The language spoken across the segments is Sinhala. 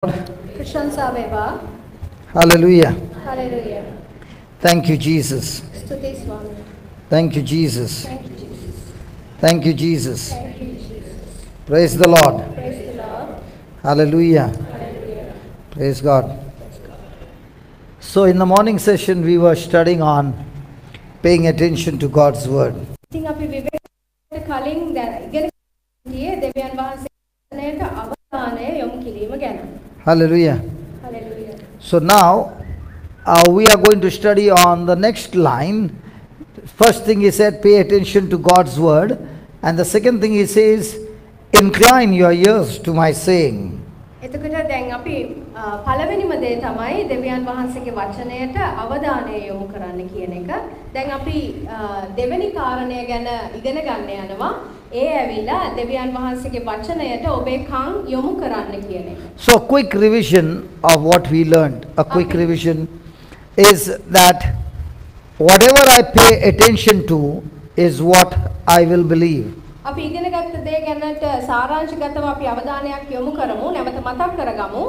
ප්‍රශංසා වේවා. Hallelujah. Hallelujah. Thank you, Jesus. ස්තුතියි ස්වාමීනි. Thank you, Jesus. Thank you, Jesus. Thank you, Jesus. Thank you, Jesus. Praise the Lord. Praise the Lord. Hallelujah. Hallelujah. Praise God. So, in the morning session, we were studying on paying attention to God's word. ඉතින් අපි විවේකයට කලින් දැන් ඉගෙන ගියේ දෙවියන් වහන්සේට අවධානය යොමු කිරීම ගැන. Hallelujah. Hallelujah. So, now we are going to study on the next line. First thing he said, pay attention to God's word. And the second thing he says, incline your ears to my saying. එතකොට දැන් අපි පළවෙනිම දේ තමයි දෙවියන් වහන්සේගේ වචනයට අවධානය යොමු කරන්න කියන එක. දැන් අපි දෙවෙනි කාරණය ගැන ඉගෙන ගන්න යනවා. ඒ ඇවිල්ලා දෙවියන් වහන්සේගේ වචනයට ඔබේ කන් යොමු කරන්න කියන එක. So, quick revision of what we learned. A quick Okay. revision is that whatever I pay attention to is what I will believe. අපි ඉගෙන ගත්ත දේ ගැනට සාරාංශගතව අපි අවධානයක් යොමු කරමු. නැවත මතක් කරගමු.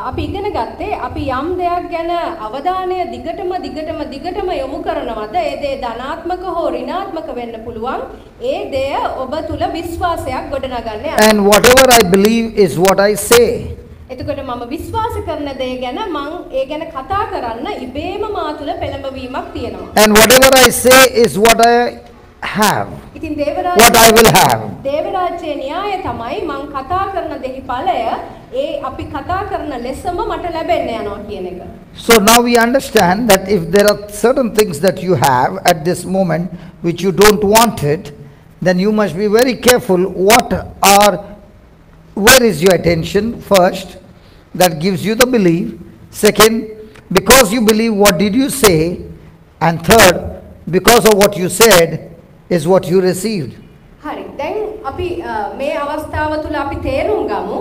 අපි ඉගෙන ගත්තේ අපි යම් දෙයක් ගැන අවධානය දිගටම දිගටම දිගටම යොමු කරනවද ඒ දේ ධනාත්මක හෝ ඍණාත්මක වෙන්න පුළුවන්. ඒ දෙය ඔබ තුල විශ්වාසයක් ගොඩනගන්න යනවා. And whatever I believe is what I say. එතකොට මම විශ්වාස කරන දේ ගැන මං ඒ ගැන කතා කරන්න ඉබේම මා තුල පෙළඹවීමක් තියෙනවා. And whatever I say is what I have. ඉතින් What I will have. දේවරාජ්‍යයේ න්‍යාය තමයි මං කතා කරන දෙහි ඵලය ඒ අපි කතා කරන ලෙසම මට ලැබෙන්න යනවා කියන එක. So now we understand that if there are certain things that you have at this moment which you don't want it, then you must be very careful what are, where is your attention first, that gives you the belief. Second, because you believe, what did you say? And third, because of what you said is what you received. හරි. දැන් අපි මේ අවස්ථාව තුල අපි තේරුම් ගමු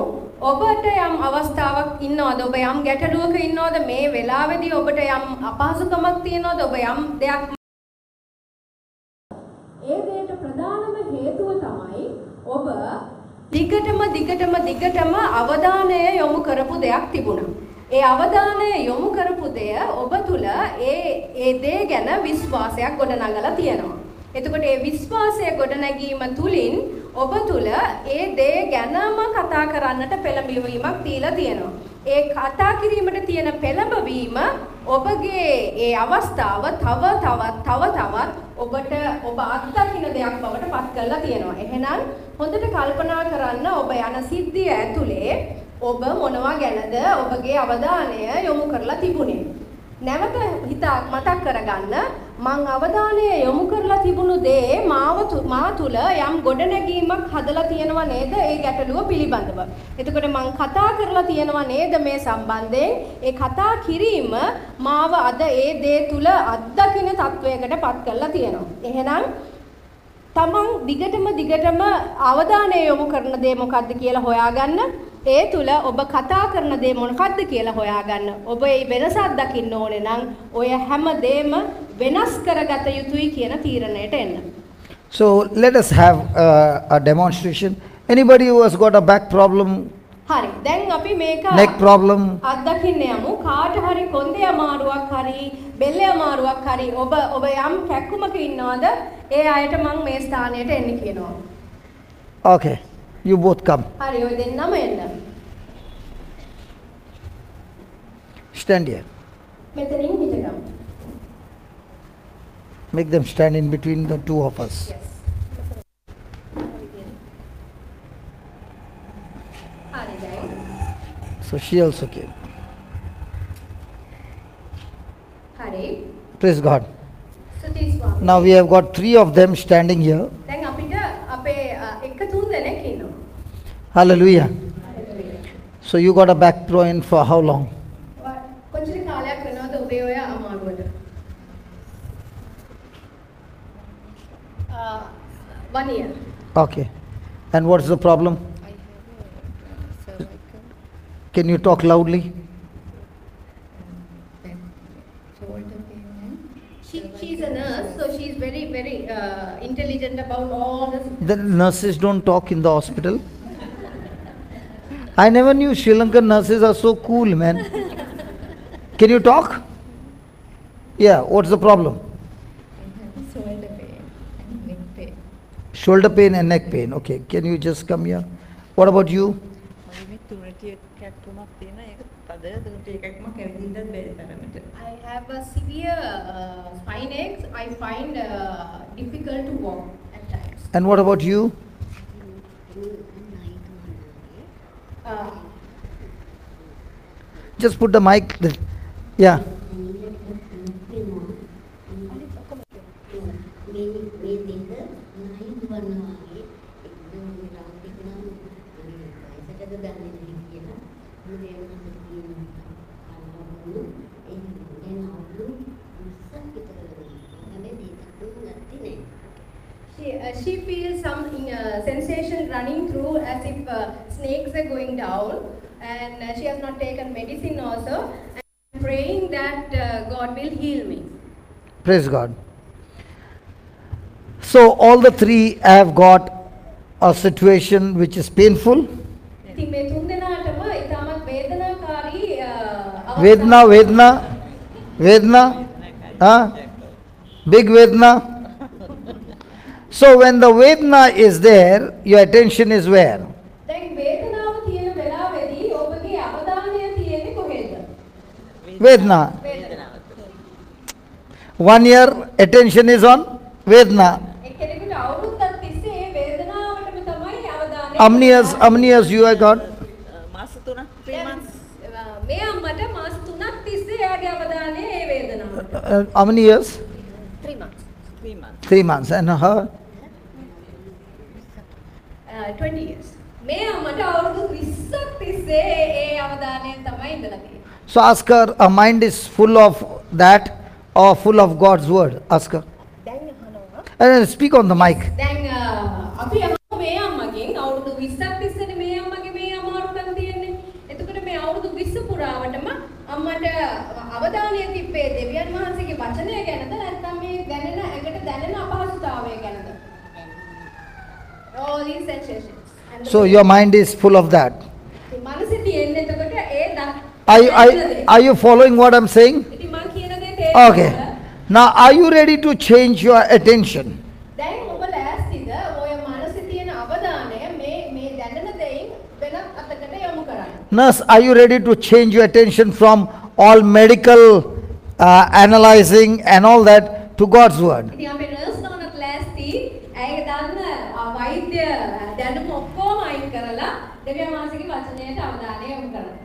ඔබට යම් අවස්ථාවක් ඉන්නවද, ඔබ යම් ගැටලුවක ඉන්නවද, මේ වෙලාවේදී ඔබට යම් අපහසුකමක් තියෙනවද, ඔබ යම් දෙයක් ඒ දෙයට ප්‍රධානම හේතුව තමයි ඔබ දිගටම දිගටම දිගටම අවධානය යොමු කරපු දෙයක් තිබුණා. ඒ අවධානය යොමු කරපු දෙය ඔබ තුල ඒ ඒ දේ ගැන විශ්වාසයක් ගොඩනගලා තියෙනවා. එතකොට ඒ විශ්වාසය ගොඩනැගීම තුලින් ඔබ තුල ඒ දේ ගැනම කතා කරන්නට පෙළඹවීමක් දීලා තියෙනවා. ඒ කතා කිරීමට තියෙන පෙළඹවීම ඔබගේ ඒ අවස්ථාව තව තවත් තව තවත් ඔබට ඔබ අත්දකින දෙයක් බවට පත් කරලා තියෙනවා. එහෙනම් හොඳට කල්පනා කරන්න ඔබ යන සිද්ධිය ඇතුලේ ඔබ මොනවා ගැනද ඔබගේ අවධානය යොමු කරලා තිබුණේ? නැවත හිතා මතක් කරගන්න මං අවධානය යොමු කරලා තිබුණු දේ මා තුල යම් ගොඩනැගීමක් හදලා තියෙනවා නේද ඒ ගැටලුව පිළිබඳව. එතකොට මං කතා කරලා තියෙනවා නේද මේ සම්බන්ධයෙන්. ඒ කතා කිරීම මාව අද ඒ දේ තුල අත්දකින තත්වයකට පත් කරලා තියෙනවා. එහෙනම් තමන් දිගටම දිගටම අවධානය යොමු කරන දේ මොකද්ද කියලා හොයාගන්න. ඒ තුල ඔබ කතා කරන දේ මොකද්ද කියලා හොයාගන්න. ඔබ ඒ වෙනස අත්දකින්න ඕනේ නම් ඔය හැම දෙම වෙනස් කරගත යුතුයි කියන තීරණයට එන්න. So let us have a demonstration. Anybody who has got a back problem, හරි. දැන් අපි මේක neck problem, අත්දකින්න යමු. කාට හරි කොන්දේ අමාරුවක් හරි බෙල්ලේ අමාරුවක් හරි ඔබ ඔබ යම් කැක්කුමක ඉන්නවද ඒ අයට මං මේ ස්ථානයට එන්න කියනවා. Okay, you both come. හරි, ඔය දෙන්නම එන්න. Stand here. මෙතනින් හිටගමු. Make them stand in between the two of us. Yes. හරි දැන්. So she also came. හරි. Praise God. ස්තුතියි ස්වාමී. Now we have got three of them standing here. දැන් අපිට අපේ එක තුන් දෙනෙක් ඉන්නවා. Hallelujah. Hallelujah. So you got a back pain for how long? කොච්චර කාලයක් වෙනවද ඔබේ ඔය අමාරුවට? 1 year. Okay. And what's the problem? I have a cervical Can you talk loudly? and shoulder pain and She's a nurse, so she's very, very intelligent about all this. The nurses don't talk in the hospital. I never knew Sri Lankan nurses are so cool, man. Can you talk? Yeah, what's the problem? I have shoulder pain and neck pain. Shoulder pain and neck pain. Okay, can you just come here? What about you? මගේ මේ තුනටිය කැක්කුමක් තියෙනවා. ඒක තද තුනටිය කැක්කුමක් ඇවිදින්නත් බැරි තරමට. I have a severe spine aches. I find difficult to walk at times. And what about you? Just put the mic. Yeah. She feels some sensation running through as if snakes are going down, and she has not taken medicine also, and praying that God will heal me. Praise God. So all the three have got a situation which is painful. ඉතින් මේ තුන් දෙනාටම ඉතාමත් වේදනාකාරී අවස්ථා- Vedna, Vedna, Vedna, huh? Big Vedna. So when the Vedna is there, your attention is where? දැන් වේදනාව තියෙන වෙලාවේදී ඔබගේ අවධානය තියෙන්නේ කොහෙද? Vedna. වේදනාව. 1 year attention is on Vedna. එක්කෙනෙකුට අවුරුද්දක් තිස්සේ ඒ වේදනාවටම තමයි අවධානය. How many years, how many years you have got? මාස 3ක්, 3 months. මේ අම්මට මාස 3ක් තිස්සේ එයාගේ අවධානය ඒ වේදනාවට. How many years? 3 months. 3 months. 3 months. And her? 20 years. මේ අම්මට අවුරුදු 20ක් තිස්සේ ඒ අවධානයෙන් තමයි ඉඳලා තියෙන්නේ. So ask her, her mind is full of that or full of God's word? Ask her. දැන් අහනවා. And then speak on the mic. දැන් අපි අහමු මේ අම්මගෙන් අවුරුදු 20ක් තිස්සේනේ මේ අම්මගේ මේ අමාරුකම් තියෙන්නේ. එතකොට මේ අවුරුදු 20 පුරාවටම අම්මට අවධානය තිබ්බේ දෙවියන් වහන්සේගේ වචනය ගැනද නැත්නම් මේ දැනෙන ඇඟට දැනෙන අපහසුතාවය ගැනද? All these sensations. And the So pain. your mind is full of that. ඉතින් මනසේ තියෙන්නේ එතකොට ඒ Are දැනෙන දේ. are you following what I'm saying? ඉතින් මං කියන දේ තේරෙනවද? Okay. Now are you ready to change your attention? දැන් ඔබ ලෑස්තිද ඔය මනසේ තියෙන අවධානය මේ මේ දැනෙන දෙයින් වෙනත් අතකට යොමු කරන්න? Nurse, are you ready to change your attention from all medical analyzing and all that to God's word? ඉතින් අපේ නර්ස් නෝනත් ලෑස්ති ඇය දන්න වෛද්‍ය දැනුම ඔක්කොම අයින් කරලා දෙවියන් වහන්සේගේ වචනයට අවධානය යොමු කරන්න.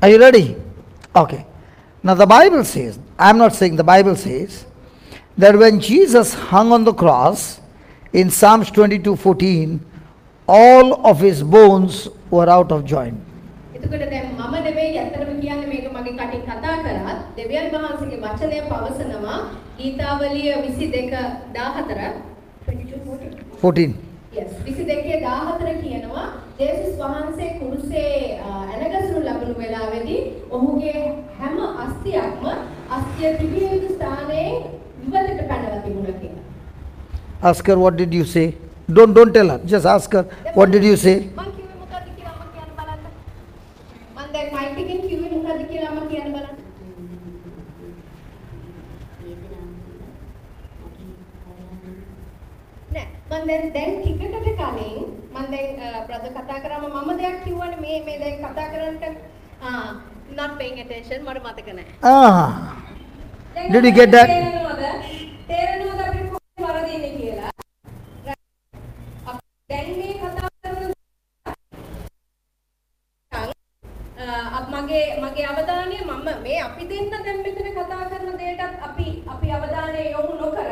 Are you ready? Okay. Now the Bible says, I'm not saying, the Bible says that when Jesus hung on the cross in Psalms 22:14, all of his bones were out of joint. එතකොට දැන් මම නෙවෙයි ඇත්තටම කියන්නේ මේක මගේ කටින් කතා කරත් දෙවියන් වහන්සේගේ වචනය පවසනවා ගීතාවලිය 22:14 22:14 14. Yes, 22:14 කියනවා ජේසුස් වහන්සේ කුරුසේ ඇනගසනු ලබනු වෙලාවේදී ඔහුගේ හැම අස්ථියක්ම අස්ථිය තිබිය යුතු ස්ථානයෙන් ඉවතට පැනලා තිබුණා කියලා. Ask her, what did you say? Don't tell her. Just ask her, what did you say? මං කිව්වේ මොකද්ද කියලා අම්මා කියන්න බලන්න. මං දැන් මයික් එකෙන් කිව්වේ මොකද්ද කියලා අම්මා කියන්න බලන්න. නෑ මං දැන් දැන් ටිකකට කලින් මං දැන් බ්‍රදර් කතා කරාම මම දෙයක් කිව්වනේ මේ මේ දැන් කතා කරන්නට not paying attention මට මතක නෑ. Ah. දැන් Did you get that? තේරෙනවද? තේරෙනවද අපි කොහොමද වරදින්නේ කියලා? Right. අපි දැන් මේ කතා කරන මගේ මගේ අවධානය මම මේ අපි දෙන්න දැන් මෙතන කතා කරන දෙයටත් අපි අපි අවධානය යොමු නොකර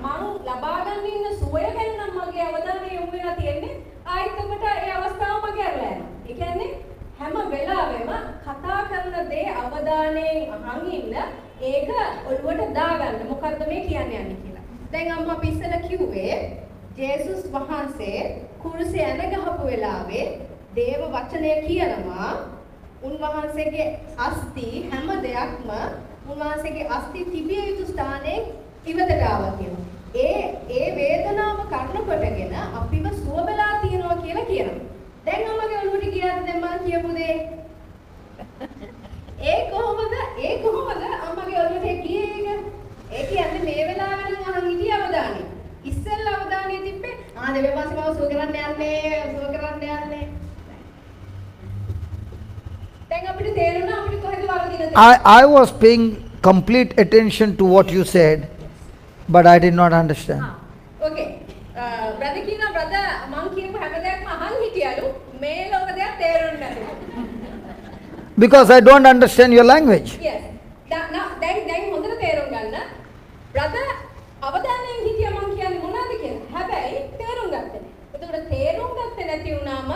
මං ලබා ගන්න ඉන්න සුවය ගැන නම් මගේ අවධානය යොමු වෙලා තියෙන්නේ. ආයෙත් ඔබට ඒ අවස්ථාව මගේ ඇරලා යනවා. ඒ කියන්නේ හැම වෙලාවෙම කතා කරන දේ අවධානයෙන් අහන් ඉන්න, ඒක ඔළුවට දාගන්න මොකද්ද මේ කියන්න යන්නේ කියලා. දැන් අම්මා අපි ඉස්සෙල්ලා කිව්වේ ජේසුස් වහන්සේ කුරුසේ ඇන ගහපු වෙලාවේ දේව වචනය කියනවා උන්වහන්සේගේ අස්ථි හැම දෙයක්ම උන්වහන්සේගේ අස්ථි තිබිය යුතු ස්ථානයෙන් ඉවතට ආවා කියලා. ඒ ඒ වේදනාව කරුණ කොටගෙන අපිව සුව වෙලා තියෙනවා කියලා කියනවා. දැන් අම්මගේ ඔළුවට ගියාද දැන් මං කියපු දේ? ඒ කොහොමද අම්මගේ ඔළුවට ගියේ ඒක? ඒ කියන්නේ මේ වෙලාවේ නම් අහන් හිටිය අවධානය. ඉස්සෙල්ලා අවධානය තිබ්බේ ආ දෙවියන් වහන්සේ මාව සුව කරන්න යන්නේ, සුව කරන්න යන්නේ. දැන් අපිට තේරුණා අපිට කොහෙද වරදින තැන. I was paying complete attention to what you said, but I did not understand. Okay. Brother කියනවා බ්‍රදර් මං කියපු හැම දෙයක්ම අහන් හිටියලු මේ ලෝක දෙයක් තේරුන්නේ නැතිලු. Because I don't understand your language. Yes. දැන් හොඳට තේරුම් ගන්න. බ්‍රදර් අවධානයෙන් හිටියා මං කියන්නේ මොනවද කියලා. හැබැයි තේරුම් ගත්තේ නැහැ. එතකොට තේරුම් ගත්තේ නැති වුණාම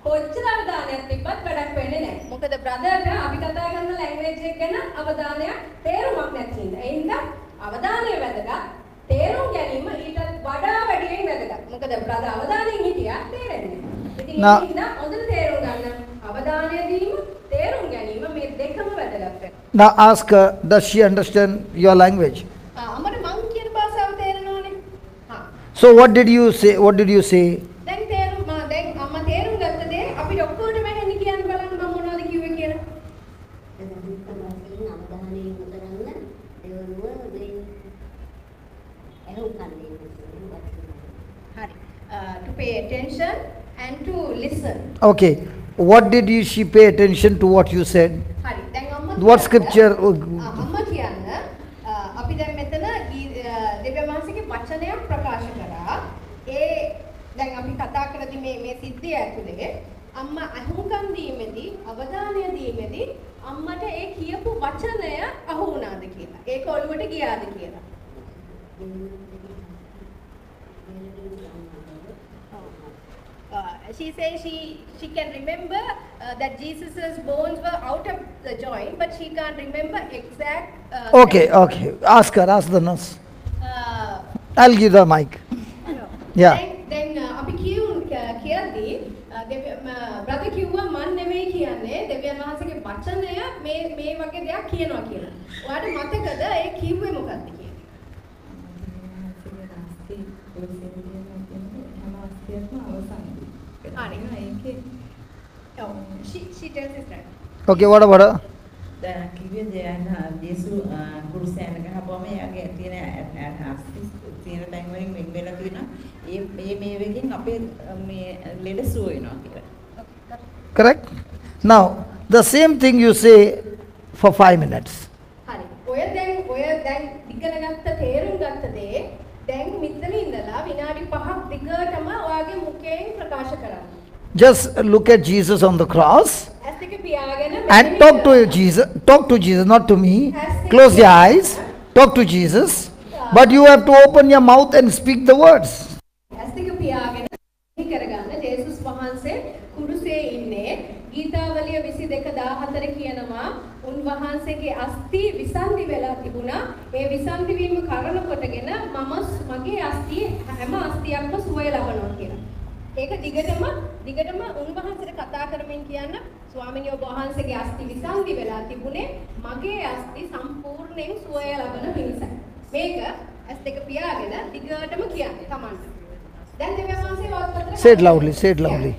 කොච්චර අවධානයක් තිබ්බත් වැඩක් වෙන්නේ නැහැ. මොකද බ්‍රදර්ට අපි කතා කරන ලැන්ග්වේජ් එක ගැන අවධානයක් තේරුමක් නැති හින්දා. ඒ හින්දා අවධානය වැදගත්. තේරුම් ගැනීම ඊටත් වඩා වැඩියෙන් වැදගත්. මොකද බ්‍රදර් අවධානයෙන් හිටියා තේරෙන්නේ නැහැ. ඉතින් ඒ හින්දා හොඳට තේරුම් ගන්න අවධානය දීම තේරුම් ගැනීම මේ දෙකම වැදගත් වෙනවා. Now ask her, does she understand your language? අම්මට මං කියන භාෂාව තේරෙනවනේ. හා. So what did you say? What did you say? දැන් තේරුම් දැන් අම්මා තේරුම් ගත්ත දේ අපිට ඔක්කොටම ඇහෙන්න කියන්න බලන්න මම මොනවද කිව්වේ කියලා. අවධානය යොමු කරන්න දෙවනුව මේ ඇහුම්කන් දෙන්න. හරි. To pay attention and to listen. Okay. What did she pay attention to what you said? හරි. දැන් අම්මා What scripture? අම්මා කියන්න අපි දැන් මෙතන දෙවියන් වහන්සේගේ වචනයක් ප්‍රකාශ කරා. ඒ දැන් අපි කතා කරද්දි මේ සිද්ධිය ඇතුලේ අම්මා අහුම්කම් දීමේදී අවධානය දීමේදී අම්මට ඒ කියපු වචනය අහු වුණාද කියලා. ඒක ඔළුවට ගියාද කියලා. She says she can remember that Jesus's bones were out of the joint, but she can't remember exact. Okay. Ask her. Ask the nurse. I'll give the mic. No. Yeah. Then අපි කියද්දී බ්‍රදර් කිව්වා මන් නෙමෙයි කියන්නේ දෙවියන් වහන්සේගේ වචනය මේ මේ වගේ දෙයක් කියනවා කියලා. ඔයාට මතකද ඒ කිව්වේ මොකක්ද කියලා? She tells us that. Okay, what about her? දැන් කිව්වේ දැන් ජේසු කුරුසයන් ගහපුවම එයාගේ තියෙන අස්ථි තියෙන තැන් වලින් වෙන් වෙලා තියෙනවා. ඒ මේ මේ වෙකින් අපේ මේ ලෙඩ සුව වෙනවා කියලා. Correct? Now, the same thing you say for 5 minutes. හරි. ඔය දැන් ඉගෙන ගත්ත තේරුම් ගත්ත දේ දැන් මෙතන ඉඳලා විනාඩි 5ක් දිගටම ඔයාගේ මුඛයෙන් ප්‍රකාශ කරන්න. Just look at Jesus on the cross and talk to Jesus, not to me. Close your eyes, talk to Jesus, but you have to open your mouth and speak the words. ඇස් දෙක පියාගෙන කරගන්න ජේසුස් වහන්සේ කුරුසේ ඉන්නේ. ගීතාවලිය 22:14 කියනවා උන්වහන්සේගේ අස්ථි විසන්ධි වෙලා තිබුණා. ඒ විසන්ධි වීම කරණ කොටගෙන මම මගේ අස්ථි හැම අස්ථියක්ම සුවය ලබනවා කියලා. ඒක දිගටම දිගටම උන්වහන්සේට කතා කරමින් කියන්න ස්වාමිනිය ඔබ වහන්සේගේ අස්ථි විසන්ධි වෙලා තිබුණේ මගේ අස්ථි සම්පූර්ණයෙන් සුවය ලබන පිණිසයි. මේක ඇස් දෙක පියාගෙන දිගටම කියන්න තමන්ට. දැන් දෙවියන් වහන්සේ වාක්‍යපත්‍ර Say it loudly, say it loudly.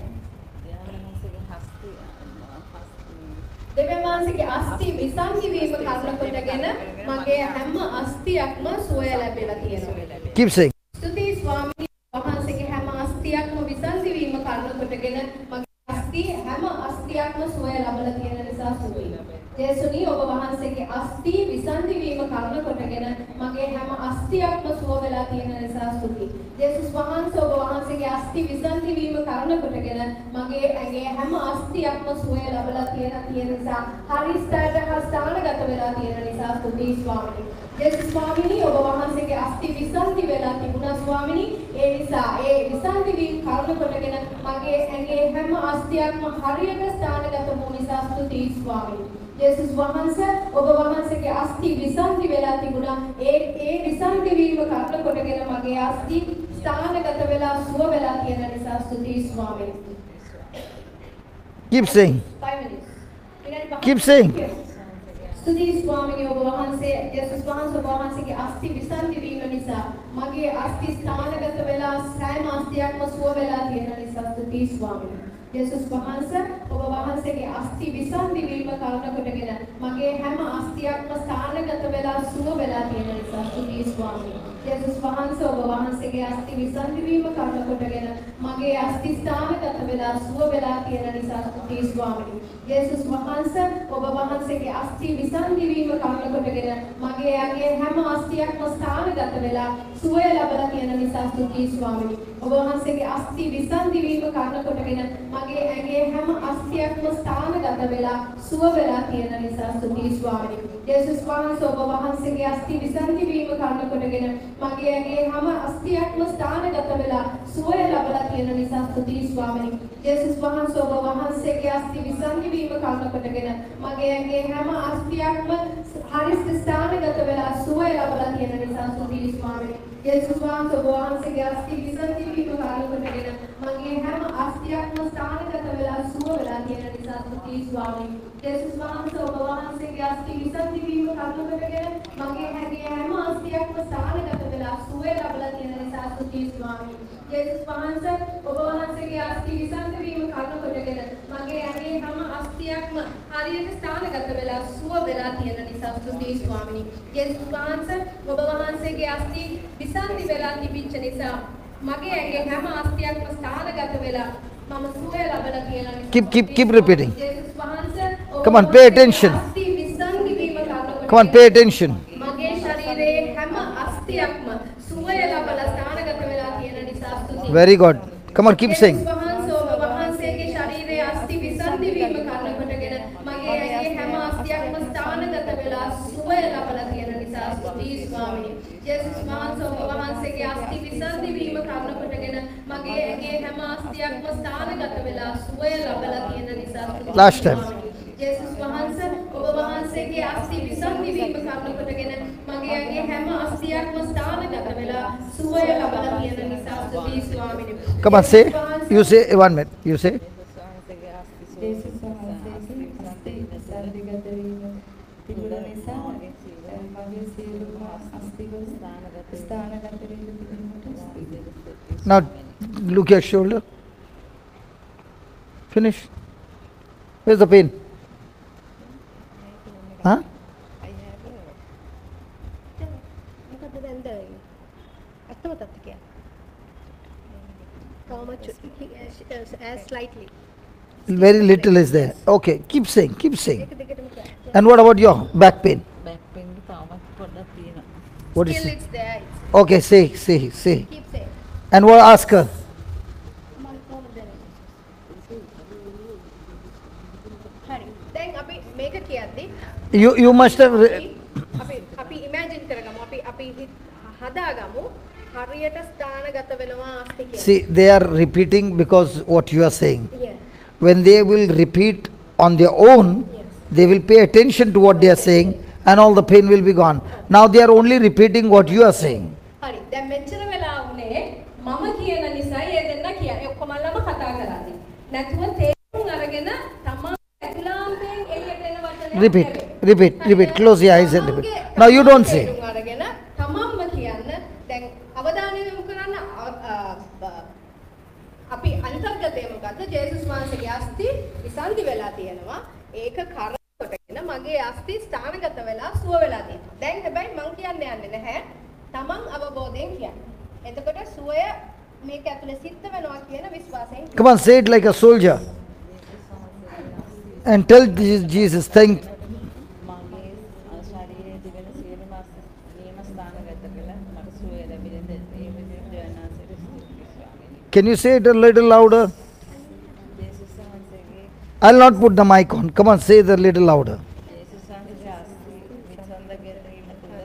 දෙවියන් වහන්සේගේ අස්ථි විසන්ධි වීම කරණ කොටගෙන මගේ හැම අස්ථියක්ම සුවය ලැබිලා තියෙනවා. Keep saying. ස්තුතියි ස්වාමිනිය වහන්සේගේ හැම අස්ථියක්ම විසන්ධි වීම කරණ කොටගෙන මගේ අස්ථි හැම අස්ථියක්ම සුවය ලැබලා තියෙන නිසා ස්තුතියි. ජේසුනි ඔබ වහන්සේගේ අස්ථි විසන්ධි වීම කරණ කොටගෙන මගේ හැම අස්ථියක්ම සුව වෙලා තියෙන නිසා ස්තුතියි. ජේසුස් වහන්සේ ඔබ වහන්සේගේ අස්ථි විසන්ධි වීම කරණ කොටගෙන මගේ ඇඟේ හැම අස්ථියක්ම සුවය ලැබලා තියෙන නිසා හරි ස්ථානට ස්ථානගත වෙලා තියෙන නිසා ස්තුතියි ස්වාමිනී. ජේසුස් ස්වාමිනී ඔබ වහන්සේගේ අස්ථි විසන්ධි වෙලා තිබුණා ස්වාමිනී. ඒ නිසා ඒ විසන්ධි වීම කරණ කොටගෙන මගේ ඇඟේ හැම අස්ථියක්ම හරියට ස්ථානගත වූ නිසා ස්තුතියි ස්වාමිනී. ජේසුස් වහන්සේ ඔබ වහන්සේගේ අස්ථි විසන්ධි වෙලා තිබුණා. ඒ ඒ විසන්ධි වීම කරණ කොටගෙන මගේ අස්ථි ස්ථානගත වෙලා සුව වෙලා තියෙන නිසා ස්තුතියි ස්වාමිනී. Keep saying. 5 minutes. විනාඩි පහක්. Keep saying. ස්තුතියි ස්වාමිනී ඔබ වහන්සේ ජේසුස් වහන්සේ ඔබ වහන්සේගේ අස්ථි විසන්ධි වීම නිසා මගේ අස්ථි ස්ථානගත වෙලා සෑම අස්ථියක්ම සුව වෙලා තියෙන නිසා ස්තුතියි ස්වාමිනී. යේසුස් වහන්සේ ඔබ වහන්සේගේ අස්ථි විසන්ධි වීම කරුණ කොටගෙන මගේ හැම අස්ථියක්ම ස්ථානගත වෙලා සුව වෙලා තියෙන නිසා ස්තුතියි ස්වාමී. යේසුස් වහන්සේ ඔබ වහන්සේගේ අස්ථි විසන්ධි වීම කරුණ කොටගෙන මගේ අස්ථි ස්ථානගත වෙලා සුව වෙලා තියෙන නිසා ස්තුතියි ස්වාමී. යේසුස් වහන්සේ ඔබ වහන්සේගේ අස්ථි විසන්ධි වීම කරුණ කොටගෙන මගේ ඇගේ හැම අස්ථියක්ම ස්ථානගත වෙලා සුවය ලැබලා තියෙන නිසා ස්තුතියි ස්වාමී. ඔබ වහන්සේගේ අස්ථි විසන්ධි වීම කරුණ කොටගෙන මගේ ඇගේ හැම අස්ථියක්ම ස්ථානගත වෙලා සුව වෙලා තියෙන නිසා ස්තුතියි ස්වාමී. යේසුස් වහන්සේ ඔබ වහන්සේගේ අස්ථි විසන්ධි වීම කරුණ කොටගෙන මගේ ඇගේ හැම අස්ථියක්ම ස්ථානගත වෙලා සුවය ලැබලා තියෙන නිසා ස්තුතියි ස්වාමී. යේසුස් වහන්සේ ඔබ වහන්සේගේ අස්ථි විසන්ධි වීම කරුණ කොටගෙන මගේ ඇගේ හැම අස්ථියක්ම හරියට ස්ථානගත වෙලා සුවය ලැබලා තියෙන නිසා ස්තුතියි ස්වාමී. යේසුස් වහන්සේ ඔබ වහන්සේගේ අස්ථි විසන්ධි වීම කරුණ කොටගෙන මගේ හැම අස්ථියක්ම ස්ථානගත වෙලා සුව වෙලා තියෙන නිසා ස්තුතියි ස්වාමී. යේසුස් වහන්සේ ඔබ වහන්සේගේ අස්ථි විසන්ධි වීම කරුණ කොටගෙන මගේ හැගේ හැම අස්ථියක්ම ස්ථානගත වෙලා සුවය ලැබලා තියෙන නිසා ස්තුතියි ස්වාමී. යේසුස් වහන්සේ ඔබ වහන්සේගේ අස්ථි විසන්ධි වීම කරුණ කොටගෙන මගේ ඇගේ හැම අස්ථියක්ම හරියට ස්ථානගත වෙලා සුව වෙලා තියෙන නිසා ස්තුතියි ස්වාමිනී. යේසුස් වහන්සේ ඔබ වහන්සේගේ අස්ථි විසන්ධි වෙලා තිබිච්ච නිසා මගේ ඇගේ හැම අස්ථියක්ම ස්ථානගත වෙලා මම සුවය ලබලා තියෙන නිසා. Keep keep keep repeating. යේසුස් වහන්සේ ඔබ Come on, pay attention. අස්ථි විසන්ධි වීම කරුණ කොටගෙන Come on, pay attention. මගේ ශරීරයේ හැම අස්ථියක්ම සුවය ලබලා ස්ථානගත වෙලා තියෙන නිසා ස්තුතියි. Very good. Come on, keep saying. යේසුස් වහන්සේ ඔබ වහන්සේගේ ශරීරයේ අස්ථි විසන්ධි වීම කරුණ කොටගෙන මගේ ඇගේ හැම අස්ථියක්ම ස්ථානගත වෙලා සුවය ලබලා තියෙන නිසා ස්තුතියි ස්වාමිනී. යේසුස් වහන්සේ ඔබ වහන්සේගේ අස්ථි විසන්ධි වීම කරුණ කොටගෙන මගේ ඇගේ හැම අස්ථියක්ම ස්ථානගත වෙලා සුවය ලබලා තියෙන නිසා ස්තුතියි Last time. ස්වාමිනී. යේසුස් වහන්සේ ඔබ වහන්සේගේ අස්ථි විසන්ධි වීම කරුණ කොටගෙන මගේ ඇගේ හැම අස්ථියක්ම ස්ථානගත වෙලා සුවය ලබලා තියෙන නිසා ස්තුතියි ස්වාමිනී. Come on, say. You say one minute. You say. ජේසුස් වහන්සේගේ අස්ථි විසන්ධිගත වීම තිබුණ නිසා මගේ සියලුම අස්ථිවල ස්ථානගත වීම තිබීමට ස්තුතියි. Now look your shoulder. Finish. Where's the pain? Huh? මොකද්ද දැන් දැනෙන්නේ? ඇත්තම තත්ත්වය කියන්න. තවම as slightly. Very little is there. Okay, keep saying, keep saying. ඒක දිගටම කියන්න. And what about your back pain? Back pain තාමත් පොඩ්ඩක් තියෙනවා. What is Still it? it's there. It's Okay, say, say, say. keep saying. And what, ask her? මම කොහොමද දැනෙන්නේ? හරි. දැන් අපි මේක කියද්දි You must have. අපි අපි ඉමේජින් කරගමු. අපි අපි හදාගමු. හරියට ස්ථානගත වෙනවා අස්ථි කියලා. See, they are repeating because what you are saying. Yeah. When they will repeat on their own, Yes. they will pay attention to what they are saying and all the pain will be gone. Now they are only repeating what you are saying. හරි. දැන් මෙච්චර වෙලා වුණේ මම කියන නිසායි ඒ දෙන්න කියන්නේ. ඔක්කොමල්ලාම කතා කරන්නේ. නැතුව තේරුම් අරගෙන තමන් ඇතුළාන්තයෙන් එළියට එන වචනයක් Repeat, නෙවෙයි. Repeat, repeat. Close your eyes and repeat. Now you don't say. තේරුම් අරගෙන තමන්ම කියන්න. දැන් අවධානය යොමු කරන්න අපි අන්තර්ගතය මොකද්ද? ජේසුස් වහන්සේගේ අස්ථි විසන්ධි වෙලා තියෙනවා. ඒක කර කොටගෙන මගේ අස්ථි ස්ථානගත වෙලා සුව වෙලා තියෙනවා. දැන් හැබැයි මං කියන්න යන්නේ නැහැ. තමන් අවබෝධයෙන් කියන්න. එතකොට සුවය මේක ඇතුලේ සිද්ධ වෙනවා කියන විශ්වාසයෙන් Come on, say it like a soldier. And tell Jesus, thank මගේ ශරීරයේ තිබෙන සියලුම අස්ථි නියම ස්ථානගත වෙලා මට සුවය ලැබෙන ඒ විදිහට දෙවියන් වහන්සේට ස්තුතියි ස්වාමීනි. Can you say it a little louder? ජේසුස් වහන්සේගේ I'll not put the mic on. Come on, say it a little louder. ජේසුස් වහන්සේගේ අස්ථි විසන්ධිගත වීම තුළ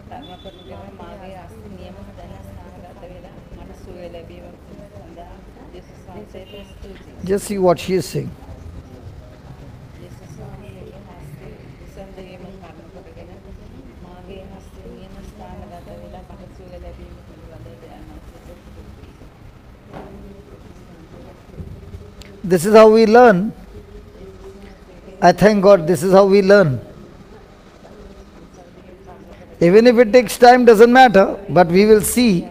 කරුණ කොටගෙන මාගේ අස්ථි නියම තැන ස්ථානගත වෙලා මට සුවය ලැබීම සඳහා ජේසුස් වහන්සේට ස්තුතියි. Just see what she is saying. ජේසුස් වහන්සේගේ අස්ථි විසන්ධි වීම කරුණ කොටගෙන මාගේ අස්ථි නියම ස්ථානගත වෙලා මට සුවය ලැබීම පිළිබඳව දෙවියන් වහන්සේට ස්තුතියි. This is how we learn. I thank God this is how we learn. Even if it takes time, doesn't matter, but we will see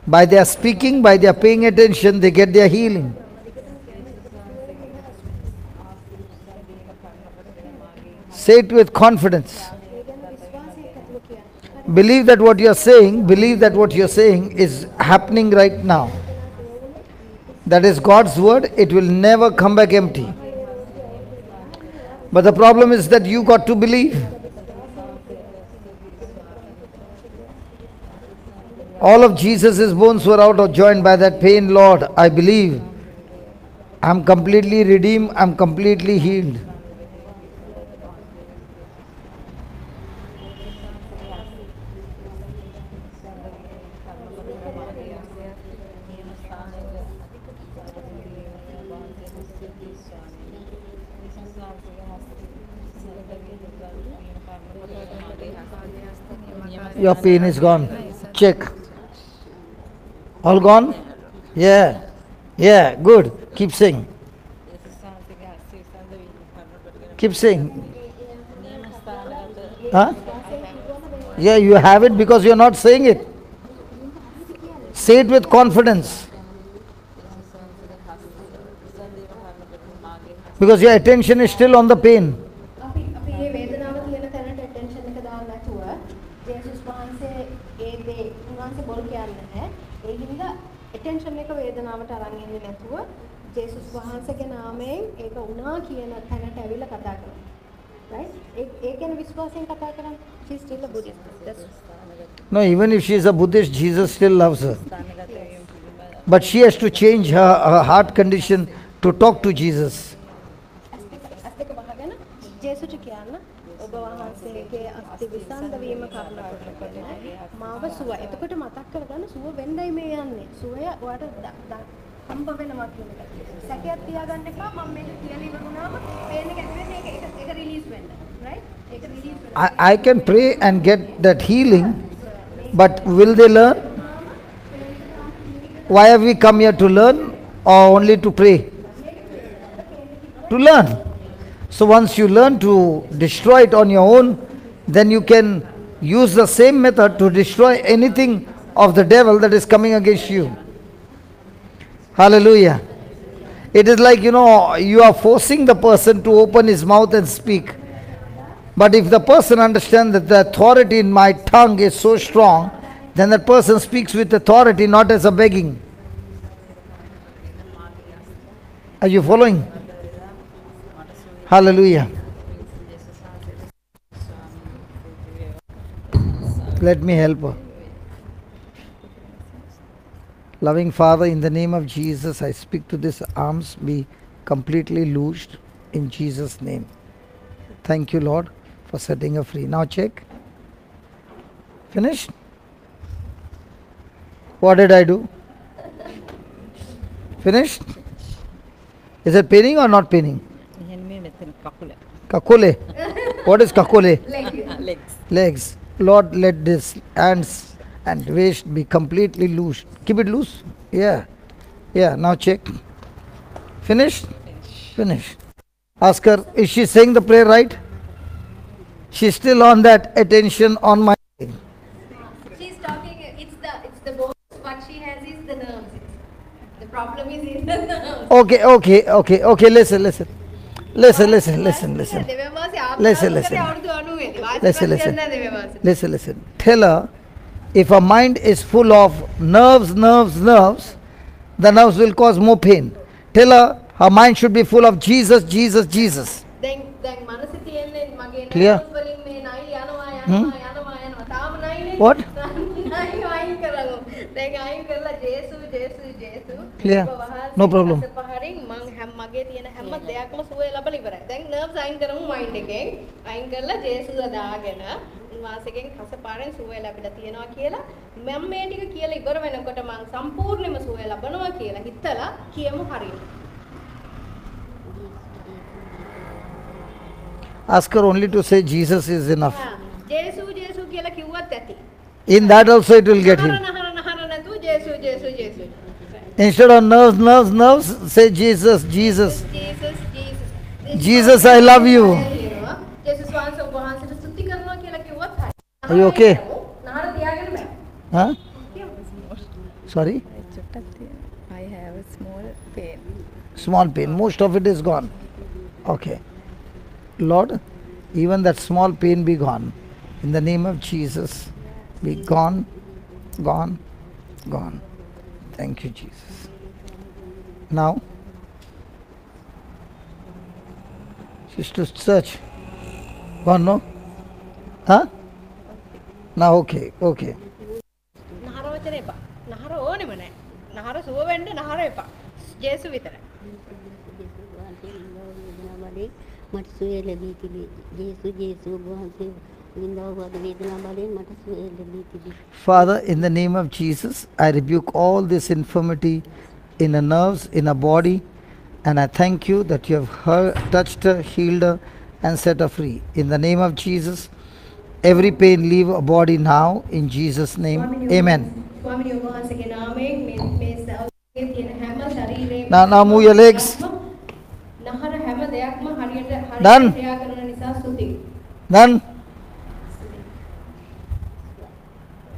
by their speaking, by their paying attention, they get their healing. Say it with confidence. Believe that what you are saying, believe that what you are saying is happening right now. That is God's word, it will never come back empty. But the problem is that you got to believe. All of Jesus' bones were out of joint by that pain. Lord, I believe. I'm completely redeemed, I'm completely healed. Your pain is gone. Check. All gone? Yeah. Yeah, good. Keep saying. Keep saying. Huh? Yeah, you have it because you're not saying it. Say it with confidence. Because your attention is still on the pain. Attention එක වේදනාවට අරන් එන්නේ නැතුව ජේසුස් වහන්සේගේ නාමයෙන් ඒක වුණා කියන තැනට ඇවිල්ලා කතා කරනවා. Right? ඒ කියන්නේ විශ්වාසයෙන් කතා කරන්නේ. She is still a Buddhist. That's No, even if she is a Buddhist, Jesus still loves her. But she has to change her heart condition to talk to Jesus. ඇස් දෙක වහගෙන ජේසුට කියන්න ඔබ වහන්සේගේ අස්ථි විසන්ද වීම කරුණ කොටගෙන මාව සුව. එතකොට මතක් කරගන්න සුව වෙන්නයි මේ යන්නේ. සුවය ඔයාට හම්බ වෙනවා කියන එක. සැකයක් තියාගන්න එපා. මම මේක කියලා ඉවර වුණාම පේන එක ඇති වෙන්නේ ඒක ඒක රිලීස් වෙන්න. Right? ඒක රිලීස් වෙන්න. I can pray and get that healing, but will they learn? Why have we come here to learn or only to pray? To learn. So once you learn to destroy it on your own, then you can use the same method to destroy anything of the devil that is coming against you. Hallelujah. It is like, you know, you are forcing the person to open his mouth and speak. But if the person understands that the authority in my tongue is so strong, then that person speaks with authority, not as a begging. Are you following? Hallelujah. Let me help her. Loving Father, in the name of Jesus, I speak to this arms be completely loosed in Jesus' name. Thank you, Lord, for setting her free. Now check. Finished? What did I do? Finished? Is it paining or not paining? Kakule. What is kakule? Legs. Legs. Lord, let this hands and waist be completely loose. Keep it loose. Yeah. Yeah. Now check. Finished? Finish. Ask her, is she saying the prayer right? She's still on that attention on my leg. She's talking, it's the bones. What she has is the nerves. The problem is in the nerves. Okay. Listen. Listen. Listen. Tell her, if her mind is full of nerves, the nerves will cause more pain. Tell her, her mind should be full of Jesus, Jesus, Jesus. Clear? Hmm? What? Clear? No problem. උන්වහන්සේගෙන් කසපාරෙන් සුවය ලැබිලා තියෙනවා කියලා මම මේ ටික කියලා ඉවර වෙනකොට මං සම්පූර්ණයෙන්ම සුවය ලබනවා කියලා හිතලා කියමු හරියට. Ask her only to say Jesus is enough. ජේසු ජේසු කියලා කිව්වත් ඇති. In that also it will get him. නහර නැතුව ජේසු ජේසු ජේසු. Instead of nerves, nerves, nerves, say Jesus, Jesus. Jesus, Jesus. Jesus, I love you. ජේසුස් වහන්සේ ඔබ වහන්සේට ස්තුති කරනවා කියලා කිව්වත් හරි. Are you okay? නහර තියාගෙන බෑ. Huh? Sorry? I have a small pain. Small pain. Most of it is gone. Okay. Lord, Even that small pain be gone. In the name of Jesus, be gone, gone, gone. Thank you, Jesus. Now, sister, search. Gone, no? Huh? Now, okay, okay. නහර වචන එපා. නහර ඕනෙම නෑ. නහර සුව වෙන්න නහර එපා. ජේසු විතරයි. ජේසුස් වහන්සේ විඳව වේදනා බලයෙන් මට සුවය ලැබී තිබේ. ජේසු ජේසු ඔබ වහන්සේ විඳව වේදනා බලයෙන් මට සුවය ලැබී තිබේ. Father, in the name of Jesus, I rebuke all this infirmity in her nerves, in her body, and I thank you that you have her, touched her, healed her, and set her free. In the name of Jesus, every pain leave her body now, in Jesus' name. Amen. ස්වාමිනී ඔබ වහන්සේගේ නාමයෙන් මේ මේ සෞඛ්‍යයේ තියෙන හැම ශරීරයේම Now move your legs. නහර හැම දෙයක්ම හරියට Done. හරියට ක්‍රියා කරන නිසා ස්තුතියි. Done.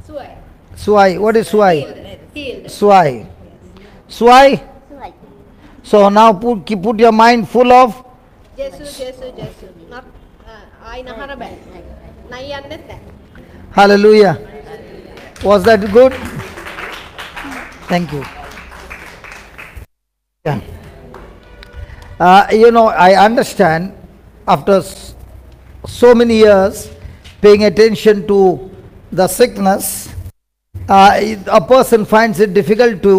සුවයි. Suai. What is suai? Healed. Suai. Suai. සුවයි. So now put your mind full of ජේසු ජේසු ජේසු. ආයි නහර බෑ. නයි යන්නෙත් නෑ. Hallelujah. Was that good? Thank you. Yeah. I understand after so many years paying attention to the sickness, a person finds it difficult to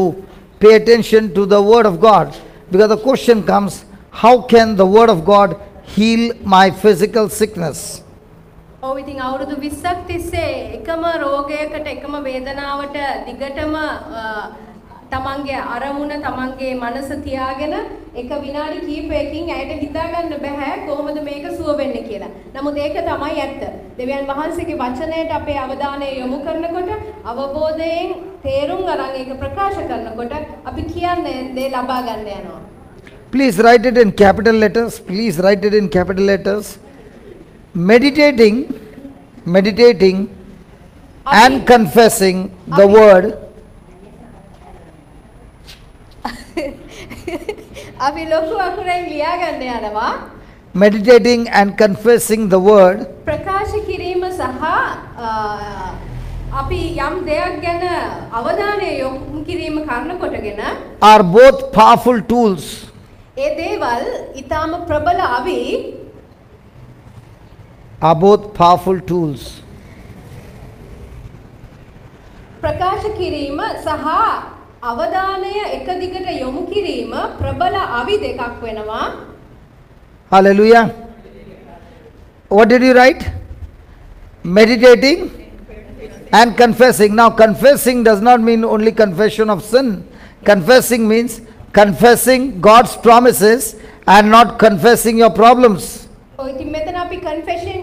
pay attention to the Word of God, because the question comes, how can the Word of God heal my physical sickness? ඔව් ඉතින් අවුරුදු 20ක් තිස්සේ එකම රෝගයකට එකම වේදනාවට දිගටම තමන්ගේ අරමුණ තමන්ගේ මනස තියාගෙන එක විනාඩි කිහිපයකින් ඇයට හිතා ගන්න බෑ කොහොමද මේක සුව වෙන්නේ කියලා. නමුත් ඒක තමයි ඇත්ත. දෙවියන් වහන්සේගේ වචනයට අපේ අවධානය යොමු කරනකොට අවබෝධයෙන් තේරුම් අරන් ඒක ප්‍රකාශ කරනකොට අපි කියන්නේ දේ ලබා ගන්න යනවා. Please write it in capital letters. Please write it in capital letters. Meditating and confessing the word. අපි ලොකු අකුරෙන් ලියා ගන්න යනවා. Meditating and confessing the word. ප්‍රකාශ කිරීම සහ අපි යම් දෙයක් ගැන අවධානය යොමු කිරීම කරන කොටගෙන are both powerful tools. ඒ දේවල් ඊටාම ප්‍රබල අවි. Are both powerful tools. ප්‍රකාශ කිරීම සහ අවධානය එක දිගට යොමු කිරීම ප්‍රබල අවි දෙකක් වෙනවා. Hallelujah. What did you write? Meditating and confessing. Now confessing does not mean only confession of sin. Confessing means confessing God's promises and not confessing your problems. ඔව් ඉතින් මෙතන අපි confession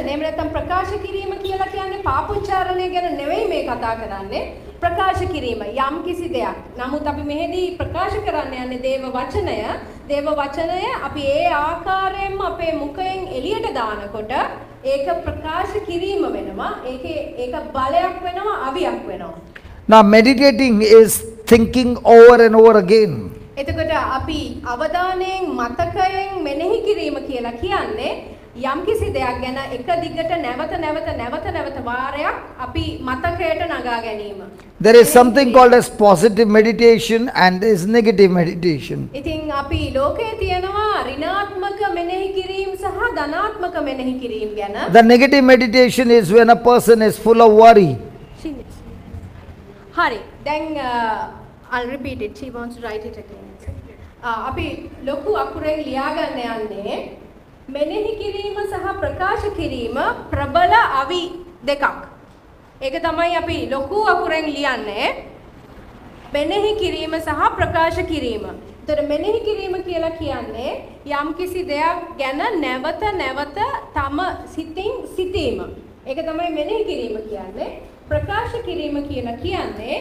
එහෙම නැත්නම් ප්‍රකාශ කිරීම කියලා කියන්නේ පාපොච්චාරණය ගැන නෙවෙයි මේ කතා කරන්නේ. ප්‍රකාශ කිරීම යම් කිසි දෙයක්. නමුත් අපි මෙහෙදී ප්‍රකාශ කරන්න යන්නේ දේව වචනය. දේව වචනය අපි ඒ ආකාරයෙන්ම අපේ මුඛයෙන් එළියට දානකොට ඒක ප්‍රකාශ කිරීම වෙනවා. ඒකේ ඒක බලයක් වෙනවා, අවියක් වෙනවා. Now meditating is thinking over and over again. එතකොට අපි අවධානයෙන් මතකයෙන් මෙනෙහි කිරීම කියලා කියන්නේ යම් කිසි දෙයක් ගැන එක දිගට නැවත නැවත නැවත නැවත වාරයක් අපි මතකයට නගා ගැනීම. There is something called as positive meditation and there is negative meditation. ඉතින් අපි ලෝකයේ තියෙනවා ඍණාත්මක මෙනෙහි කිරීම සහ ධනාත්මක මෙනෙහි කිරීම ගැන. The negative meditation is when a person is full of worry. හරි. දැන් I'll repeat it. She wants to write it again. අපි ලොකු අකුරෙන් ලියා ගන්න යන්නේ මෙනෙහි කිරීම සහ ප්‍රකාශ කිරීම ප්‍රබල අවි දෙකක්. ඒක තමයි අපි ලොකු අකුරෙන් ලියන්නේ. මෙනෙහි කිරීම සහ ප්‍රකාශ කිරීම. එතකොට මෙනෙහි කිරීම කියලා කියන්නේ යම් කිසි දෙයක් ගැන නැවත නැවත තම සිතින් සිතීම. ඒක තමයි මෙනෙහි කිරීම කියන්නේ. ප්‍රකාශ කිරීම කියලා කියන්නේ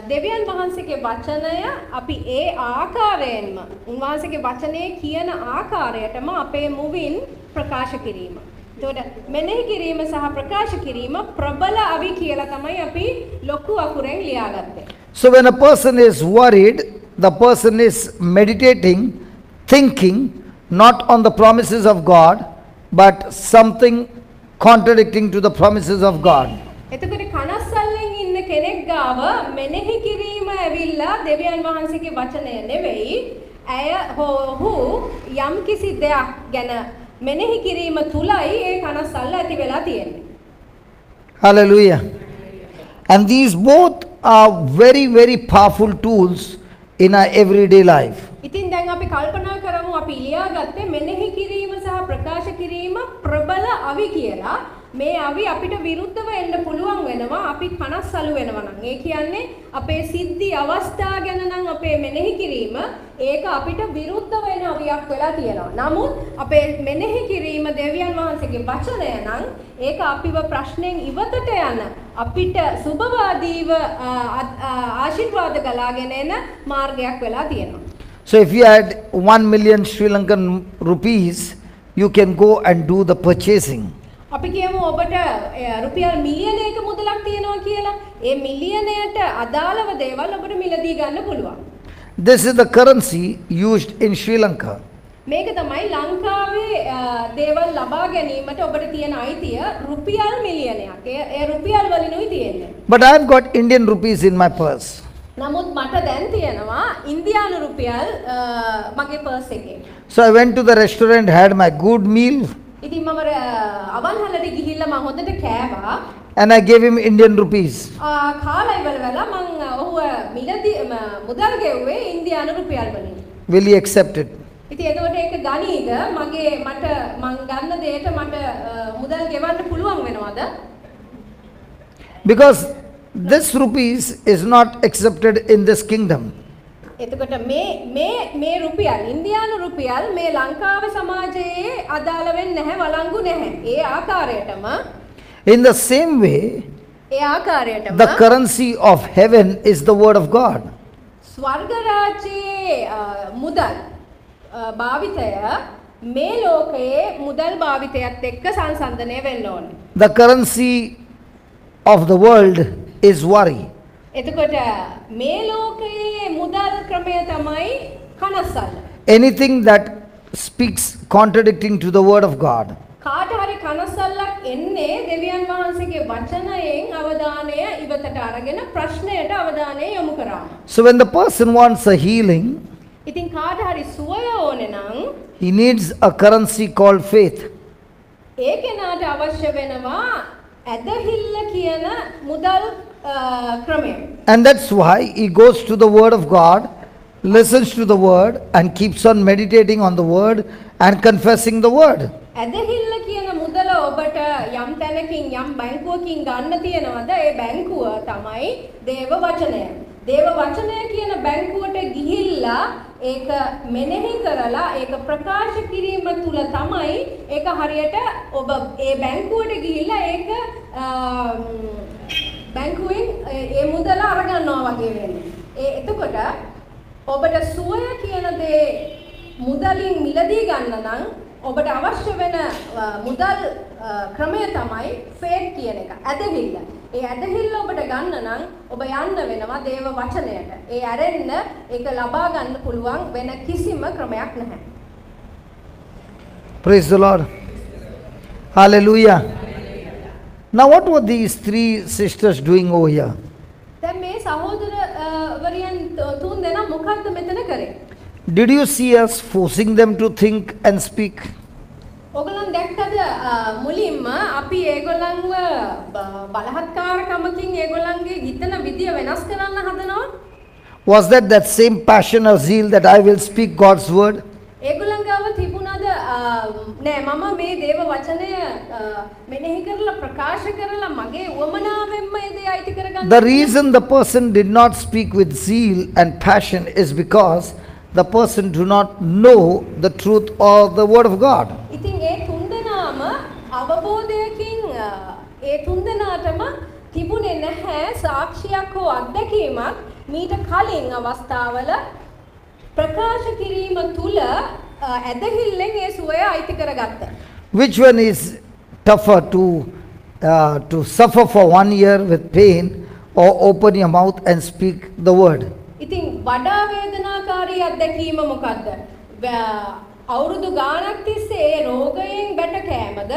දෙවියන් වහන්සේගේ වචනය අපි ඒ ආකාරයෙන්ම උන්වහන්සේගේ වචනේ කියන ආකාරයටම අපේ මුවින් ප්‍රකාශ කිරීම. එතකොට මෙනෙහි කිරීම සහ ප්‍රකාශ කිරීම ප්‍රබල අවි කියලා තමයි අපි ලොකු අකුරෙන් ලියාගත්තේ. So when a person is worried, the person is meditating, thinking not on the promises of God, but something contradicting to the promises of God. එතකොට කනස්සල්ලෙන් ඉන්න කෙනෙක් ගාව මෙනෙහි කිරීම ඇවිල්ලා දෙවියන් වහන්සේගේ වචනය නෙවෙයි. ඇය හෝ ඔහු යම් කිසි දෙයක් ගැන මෙනෙහි කිරීම තුලයි ඒ කනස්සල්ල ඇති වෙලා තියෙන්නේ. Hallelujah. And these both are very, very powerful tools in our everyday life. ඉතින් දැන් අපි කල්පනා කරමු, අපි ලියාගත්තේ මෙනෙහි කිරීම සහ ප්‍රකාශ කිරීම ප්‍රබල අවි කියලා. මේ අවි අපිට විරුද්ධව එන්න පුළුවන් වෙනවා අපි කනස්සලු වෙනවා නම්. ඒ කියන්නේ අපේ සිද්ධි අවස්ථා ගැන නම් අපේ මෙනෙහි කිරීම ඒක අපිට විරුද්ධ වෙන අවියක් වෙලා තියෙනවා. නමුත් අපේ මෙනෙහි කිරීම දෙවියන් වහන්සේගේ වචනය නම් ඒක අපිව ප්‍රශ්නෙන් ඉවතට යන, අපිට සුභවාදීව ආශිර්වාද ගලාගෙන එන මාර්ගයක් වෙලා තියෙනවා. So if you had 1 million Sri Lankan rupees, you can go and do the purchasing. අපි කියමු ඔබට රුපියල් මිලියනයක මුදලක් තියෙනවා කියලා. ඒ මිලියනයට අදාළව දේවල් ඔබට මිලදී ගන්න පුළුවන්. This is the currency used in Sri Lanka. මේක තමයි ලංකාවේ දේවල් ලබා ගැනීමට ඔබට තියෙන අයිතිය, රුපියල් මිලියනයක්. ඒ රුපියල් වලිනුයි තියෙන්නේ. But I've got Indian rupees in my purse. නමුත් මට දැන් තියෙනවා ඉන්දියානු රුපියල් මගේ පර්ස් එකේ. So I went to the restaurant, had my good meal. ඉතින් මම අවන්හලට ගිහිල්ලා මං හොඳට කෑවා. And I gave him Indian rupees. කාලා ඉවර වෙලා මං ඔහුව මිලදී මුදල් ගෙව්වේ ඉන්දියානු රුපියල් වලින්. Will he accept it? ඉතින් එතකොට ඒක ගනීද? මගේ මට මං ගන්න දෙයට මට මුදල් ගෙවන්න පුළුවන් වෙනවද? Because this rupees is not accepted in this kingdom. එතකොට මේ මේ මේ රුපියල්, ඉන්දියානු රුපියල් මේ ලංකාවේ සමාජයේ අදාළ වෙන්නේ නැහැ, වළංගු නැහැ. ඒ ආකාරයටම In the same way, A ආකාරයටම the currency of heaven is the word of God. ස්වර්ග රාජ්‍යයේ මුදල් භාවිතය මේ ලෝකයේ මුදල් භාවිතයත් එක්ක සංසන්දනය වෙන්න ඕනේ. The currency of the world is worry. එතකොට මේ ලෝකයේ මුදල් ක්‍රමය තමයි කනස්සල්ල. Anything that speaks contradicting to the word of God. කාට හරි කනස්සල්ලක් එන්නේ දෙවියන් වහන්සේගේ වචනයෙන් අවධානය ඉවතට අරගෙන ප්‍රශ්නයට අවධානය යොමු කරාම. So when the person wants a healing, ඉතින් කාට හරි සුවය ඕනේ නම් he needs a currency called faith. ඒ කෙනාට අවශ්‍ය වෙනවා ඇදහිල්ල කියන මුදල් ක්‍රමය. And that's why he goes to the word of God, listens to the word, and keeps on meditating on the word and confessing the word. ඇදහිල්ල කියන මුදල ඔබට යම් තැනකින් යම් බැංකුවකින් ගන්න තියෙනවද? ඒ බැංකුව තමයි දේව වචනය. දේව වචනය කියන බැංකුවට ගිහිල්ලා ඒක මෙනෙහි කරලා ඒක ප්‍රකාශ කිරීම තුල තමයි ඒක හරියට ඔබ ඒ බැංකුවට ගිහිල්ලා ඒක බැංකුවෙන් ඒ මුදල අරගන්නවා වගේ වෙන්නේ. ඒ එතකොට ඔබට සුවය කියන දේ මුදලින් මිලදී ගන්න නම් ඔබට අවශ්‍ය වෙන මුදල් ක්‍රමය තමයි ෆේත් කියන එක. ඇදහිල්ල. ඒ ඇදහිල්ල ඔබට ගන්න නම් ඔබ යන්න වෙනවා දේව වචනයට. ඒ ඇරෙන්න ඒක ලබා ගන්න පුළුවන් වෙන කිසිම ක්‍රමයක් නැහැ. Praise the Lord. Hallelujah. Now what were these three sisters doing over here? දැන් මේ සහෝදරවරියන් තුන් දෙනා මොකද්ද මෙතන කරේ? Did you see us forcing them to think and speak? ඔයගොල්ලන් දැක්කද මුලින්ම අපි ඒගොල්ලන්ව බලහත්කාරකමකින් ඒගොල්ලන්ගේ හිතන විදිය වෙනස් කරන්න හදනවා? Was that that same passion or zeal that I will speak God's word? ඒගොල්ලන් ගාව තිබුණාද නෑ මම මේ දේව වචනය මෙනෙහි කරලා ප්‍රකාශ කරලා මගේ උවමනාවෙන්ම ඒ දේ අයිති කරගන්න? The reason the person did not speak with zeal and passion is because the person do not know the truth or the word of God. ඉතින් ඒ තුන්දෙනාම අවබෝධයකින් ඒ තුන්දෙනාටම තිබුණේ නැහැ සාක්ෂියක් හෝ අත්දැකීමක් මීට කලින් අවස්ථාවල ප්‍රකාශ කිරීම තුල ඇදහිල්ලෙන් ඒ සුවය අයිති කරගත්තා. Which one is tougher to suffer for 1 year with pain or open your mouth and speak the word? ඉතින් වඩා වේදනාකාරී අත්දැකීම මොකද්ද? අවුරුදු ගාණක් තිස්සේ ඒ රෝගයෙන් බැට කෑමද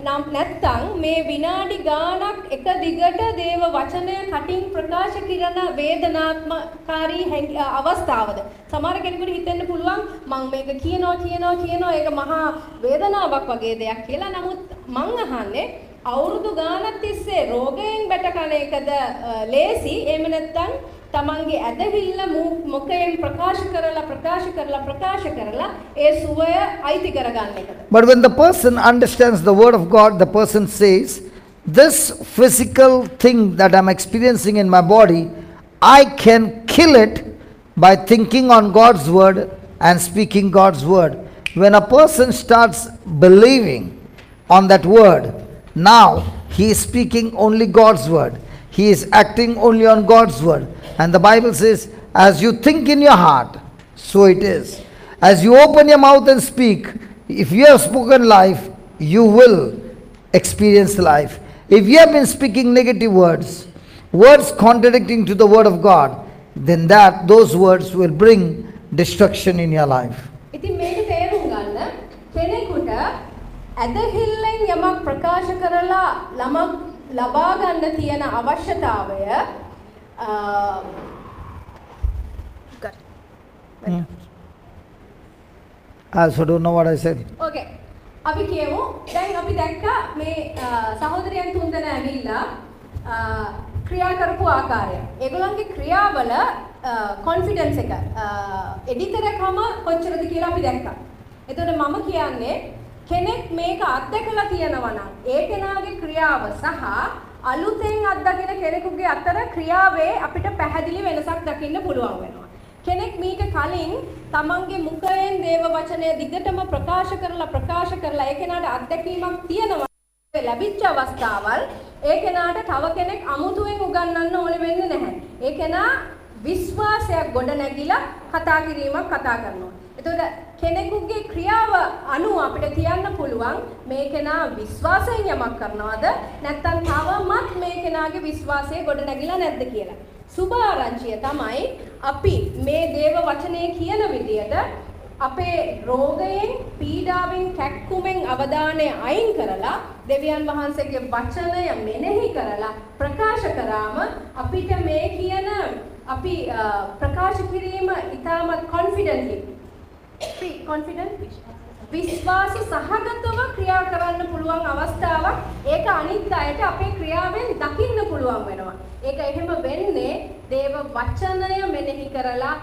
නම් නැත්නම් මේ විනාඩි ගාණක් එක දිගට දේව වචනය කටින් ප්‍රකාශ කරන වේදනාත්මකාරී අවස්ථාවද? සමහර කෙනෙකුට හිතෙන්න පුළුවන් මං මේක කියනවා කියනවා කියනවා ඒක මහා වේදනාවක් වගේ දෙයක් කියලා. නමුත් මං අහන්නේ අවුරුදු ගාණක් තිස්සේ රෝගයෙන් බැට කන එකද ලේසි, එහෙම නැත්නම් තමන්ගේ ඇදහිල්ල මුඛයෙන් ප්‍රකාශ කරලා ප්‍රකාශ කරලා ප්‍රකාශ කරලා ඒ සුවය අයිති කරගන්න එකද? But when the person understands the word of God, the person says, this physical thing that I'm experiencing in my body, I can kill it by thinking on God's word and speaking God's word. When a person starts believing on that word, now he is speaking only God's word. He is acting only on God's word. And the Bible says, as you think in your heart, so it is. As you open your mouth and speak, if you have spoken life, you will experience life. If you have been speaking negative words, words contradicting to the word of God, then those words will bring destruction in your life. ඉතින් මේක තේරුම් ගන්න කෙනෙකුට ඇදහිල්ලෙන් යමක් ප්‍රකාශ කරලා ළමක් ලබා ගන්න තියෙන අවශ්‍යතාවය I also don't know what I said. Okay. අපි කියමු දැන් අපි දැක්කා මේ සහෝදරයන් තුන්දෙනා ඇවිල්ලා ක්‍රියා කරපු ආකාරය. ඒගොල්ලන්ගේ ක්‍රියාවල කොන්ෆිඩන්ස් එක එඩිතරකම කොච්චරද කියලා අපි දැක්කා. එතකොට මම කියන්නේ කෙනෙක් මේක අත්දැකලා තියෙනවා නම් ඒ කෙනාගේ ක්‍රියාව සහ අලුතෙන් අත්දකින කෙනෙකුගේ අතර ක්‍රියාවේ අපිට පැහැදිලි වෙනසක් දකින්න පුළුවන් වෙනවා. කෙනෙක් මීට කලින් තමන්ගේ මුඛයෙන් දේව වචනය දිගටම ප්‍රකාශ කරලා ප්‍රකාශ කරලා ඒ කෙනාට අත්දැකීමක් තියෙනවා ලැබිච්ච අවස්ථාවල් ඒ කෙනාට තව කෙනෙක් අමුතුවෙන් උගන්වන්න ඕනේ වෙන්නේ නැහැ. ඒ කෙනා විශ්වාසයක් ගොඩ නැගිලා කතා කිරීමක් කතා කරනවා. එතකොට කෙනෙකුගේ ක්‍රියාව අනුව අපිට කියන්න පුළුවන් මේ කෙනා විශ්වාසයෙන් යමක් කරනවද නැත්නම් තවමත් මේ කෙනාගේ විශ්වාසය ගොඩ නැගිලා නැද්ද කියලා. සුභ ආරංචිය තමයි අපි මේ දේව වචනේ කියන විදියට අපේ රෝගයෙන් පීඩාවෙන් කැක්කුමෙන් අවධානය අයින් කරලා දෙවියන් වහන්සේගේ වචනය මෙනෙහි කරලා ප්‍රකාශ කරාම අපිට මේ කියන අපි ප්‍රකාශ කිරීම ඉතාමත් කොන්ෆිඩන්ට්ලි කොන්ෆිඩන්ට් විශ්වාස සහගතව ක්‍රියා කරන්න පුළුවන් අවස්ථාවක්. ඒක අනිත් අයට අපේ ක්‍රියාවෙන් දකින්න පුළුවන් වෙනවා. ඒක එහෙම වෙන්නේ දේව වචනය මෙනෙහි කරලා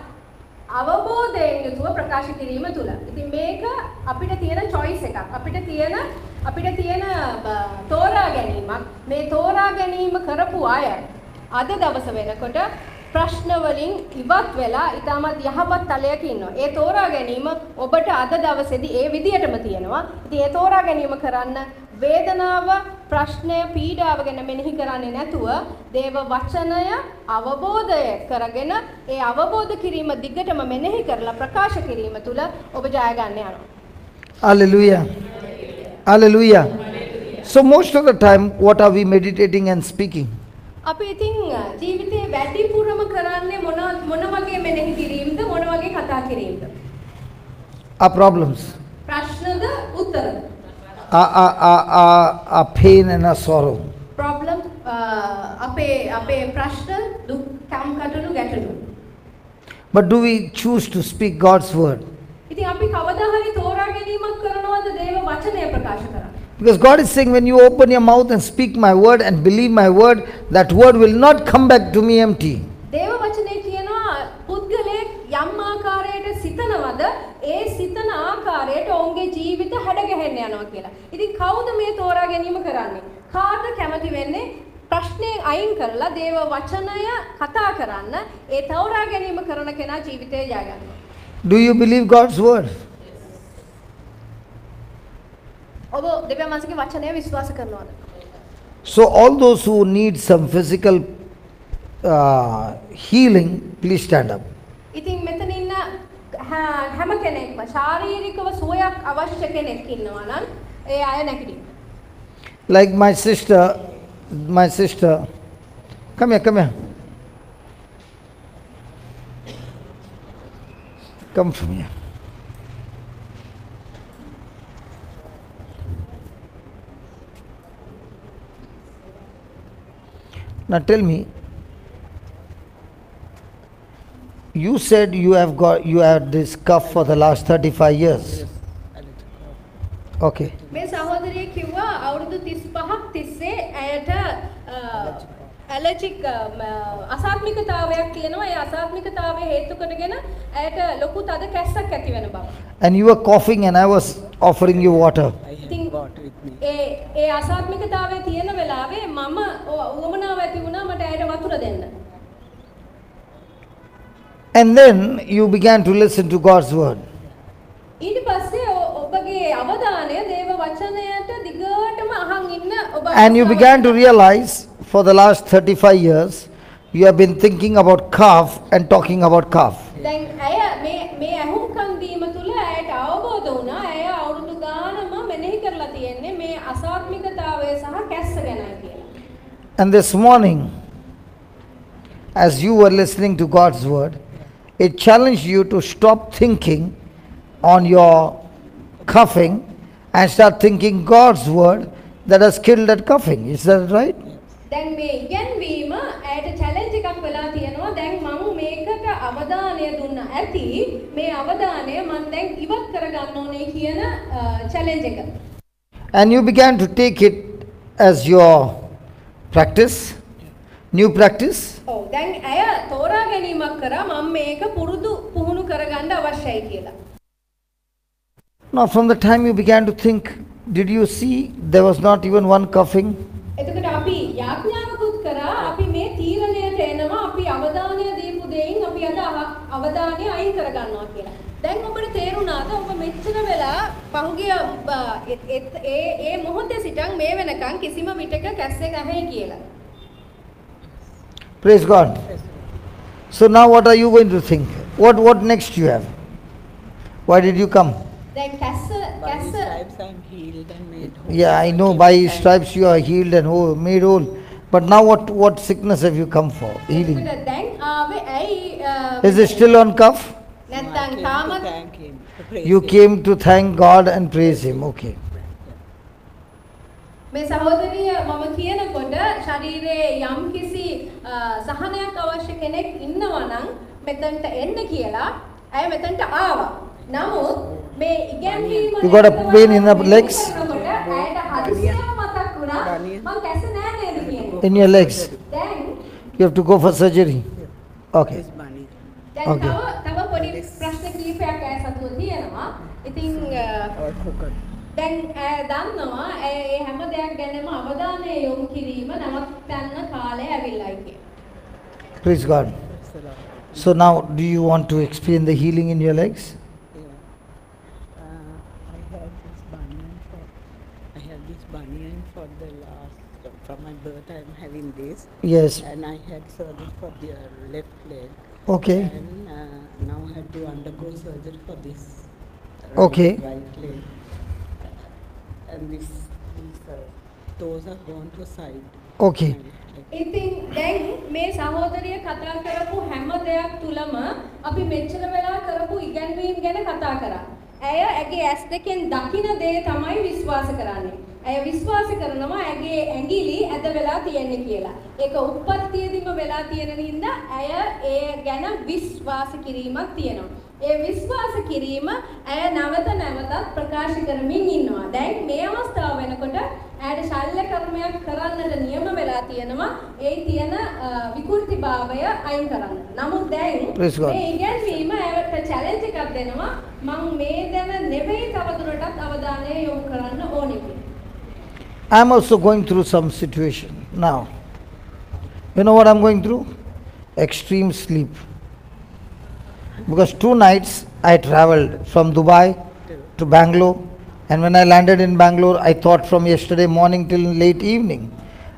අවබෝධයෙන් යුතුව ප්‍රකාශ කිරීම තුළ. ඉතින් මේක අපිට තියෙන චොයිස් එකක්. අපිට තියෙන තෝරා ගැනීමක්. මේ තෝරා ගැනීම කරපු අය අද දවස වෙනකොට ප්‍රශ්න වලින් ඉවත් වෙලා ඉතාමත් යහපත් තලයක ඉන්නවා. ඒ තෝරා ගැනීම ඔබට අද දවසේදී ඒ විදියටම තියෙනවා. ඉතින් ඒ තෝරා ගැනීම කරන්න වේදනාව, ප්‍රශ්නය, පීඩාව ගැන මෙනෙහි කරන්නේ නැතුව දේව වචනය අවබෝධය කරගෙන ඒ අවබෝධ කිරීම දිගටම මෙනෙහි කරලා ප්‍රකාශ කිරීම තුළ ඔබ ජය ගන්න යනවා. Hallelujah. Hallelujah. So most of the time what are we meditating and speaking? අපි ඉතින් ජීවිතේ වැඩිපුරම කරන්නේ මොන මොන වගේ මෙනෙහි කිරීමද මොන වගේ කතා කිරීමද? Our problems. ප්‍රශ්නද උත්තරද? Our pain and our sorrow. Problem අපේ අපේ ප්‍රශ්න දුක් කම් කටළු ගැටලු. But do we choose to speak God's word? ඉතින් අපි කවදා හරි තෝරා ගැනීමක් කරනවද දේව වචනය ප්‍රකාශ කරන්න? Because God is saying, when you open your mouth and speak my word and believe my word, that word will not come back to me empty. දේව වචනේ කියනවා පුද්ගලයෙක් යම් ආකාරයට සිතනවද ඒ සිතන ආකාරයට ඔවුන්ගේ ජීවිත හැඩ ගැහෙන්න යනවා කියලා. ඉතින් කවුද මේ තෝරා ගැනීම කරන්නේ? කාට කැමති වෙන්නේ ප්‍රශ්නයෙන් අයින් කරලා දේව වචනය කතා කරන්න ඒ තෝරා ගැනීම කරන කෙනා ජීවිතය ජය ගන්නවා. Do you believe God's word? ඔබ දෙවියන් වහන්සේගේ වචනය විශ්වාස කරනවද? So all those who need some physical healing, please stand up. ඉතින් මෙතන ඉන්න හැම කෙනෙක්ම ශාරීරිකව සුවයක් අවශ්‍ය කෙනෙක් ඉන්නවා නම් ඒ අය නැගිටින්න. Like my sister, come here, come here. Come from here. Now tell me, you said you have got, you had this cough for the last 35 years. Yes, a little cough. Okay. මේ සහෝදරිය කිව්වා අවුරුදු 35ක් තිස්සේ ඇයට ඇලර්ජික් අසාත්මිකතාවයක් තියෙනවා. ඒ අසාත්මිකතාවය හේතු කොටගෙන ඇයට ලොකු තද කැස්සක් ඇති වෙන බව. And you were coughing and I was offering you water. I have Think- got with me. ඒ ඒ අසාත්මිකතාවය තියෙන වෙලාවේ මම උවමනාව ඇති වුණා මට ඇයට වතුර දෙන්න. And then you began to listen to God's word. ඊට පස්සේ ඔබගේ අවධානය දේව වචනයට දිගටම අහන් ඉන්න ඔබ And you began to realize for the last 35 years you have been thinking about cough and talking about cough. දැන් ඇය මේ මේ ඇහුම්කන් දීම තුළ ඇයට අවබෝධ වුණා ඇය අවුරුදු ගානම මෙනෙහි කරලා තියෙන්නේ මේ අසාත්මිකතාවය සහ කැස්ස ගැනයි කියලා. And this morning, as you were listening to God's word, it challenged you to stop thinking on your coughing and start thinking God's word that has killed that coughing. Is that right? දැන් මේ ඉගැන්වීම ඇයට චැලෙන්ජ් එකක් වෙලා තියෙනවා. දැන් මං මේකට අවධානය දුන්න ඇති. මේ අවධානය මං දැන් ඉවත් කරගන්න ඕනේ කියන චැලෙන්ජ් එක. And you began to take it as your practice, new practice. ඔව්, දැන් ඇය තෝරා ගැනීමක් කරා මම මේක පුරුදු පුහුණු කරගන්න අවශ්‍යයි කියලා. Now, from the time you began to think, did you see there was not even one coughing? එතකොට අපි යාඥාවකුත් කරා. අපි මේ තීරණයට එනවා අපි අවධානය දීපු දෙයින් අපි අද අවධානය අයින් කරගන්නවා කියලා. දැන් ඔබට තේරුණාද ඔබ මෙච්චර වෙලා පහුගිය ඒ ඒ මොහොතේ සිටන් මේ වෙනකන් කිසිම විටක කැස්සේ නැහැ කියලා? Praise God. So now what are you going to think? What next you have? Why did you come? දැන් කැස්ස By කැස්ස his stripes I am healed and made whole. Yeah, I know came by to his thank stripes you are healed and whole, made whole. But now what sickness have you come for? Healing. එතකොට දැන් ආවේ ඇයි Is it still on cough? No, I නැත්තම් came to තාමත් thank him, to praise You him. came to thank God and praise him. Okay. මේ සහෝදරිය මම කියනකොට ශරීරයේ යම් කිසි සහනයක් අවශ්‍ය කෙනෙක් ඉන්නවා නම් මෙතනට එන්න කියලා ඇය මෙතනට ආවා. නමුත් මේ ඉගැන්වීම You got a pain in the legs? කරනකොට ඇයට හදිසියෙම මතක් වුණා මං කැස නෑ නේද කියන එක. In your legs. දැන් You have to go for surgery. Okay. His money. දැන් Okay. තව තව පොඩි ප්‍රශ්න කිහිපයක් ඇය සතුව තියෙනවා. ඉතින් Or crooked. දැන් ඇය දන්නවා ඇය ඒ හැම දෙයක් ගැනම අවධානය යොමු කිරීම නවත්තන්න කාලය ඇවිල්ලායි කියලා. Praise God. Praise the Lord. So now do you want to explain the healing in your legs? Yeah. I had this bunion for, I had this bunion for the last, from my birth I am having this. Yes. And I had surgery for the left leg. Okay. And now I had to undergo surgery for this Okay. right leg. And this, these toes are gone to side. Okay. My left leg. ඉතින් දැන් මේ සහෝදරිය කතා කරපු හැම දෙයක් තුලම අපි මෙච්චර වෙලා කරපු ඉගැන්වීම් ගැන කතා කරා. ඇය ඇගේ ඇස් දෙකෙන් දකින දේ තමයි විශ්වාස කරන්නේ. ඇය විශ්වාස කරනවා ඇගේ ඇඟිලි ඇද වෙලා තියෙන්නේ කියලා. ඒක උප්පත්තියේදීම වෙලා තියෙන හින්දා ඇය ඒ ගැන විශ්වාස කිරීමක් තියෙනවා. ඒ විශ්වාස කිරීම ඇය නැවත නැවතත් ප්‍රකාශ කරමින් ඉන්නවා. දැන් මේ අවස්ථාව වෙනකොට ඇයට ශල්‍ය කර්මයක් කරන්නට නියම වෙලා තියෙනවා. ඒ තියෙන විකෘතිභාවය අයින් කරන්න. නමුත් දැන් Praise God. මේ ඉගැන්වීම ඇයට චැලෙන්ජ් එකක් දෙනවා. මං මේ දැන නෙවෙයි තවදුරටත් අවධානය යොමු කරන්න ඕනේ කියලා. I'm also going through some situation now. You know what I'm going through? Extreme sleep. Because 2 nights I traveled from Dubai to Bangalore, and when I landed in Bangalore, I thought from yesterday morning till late evening.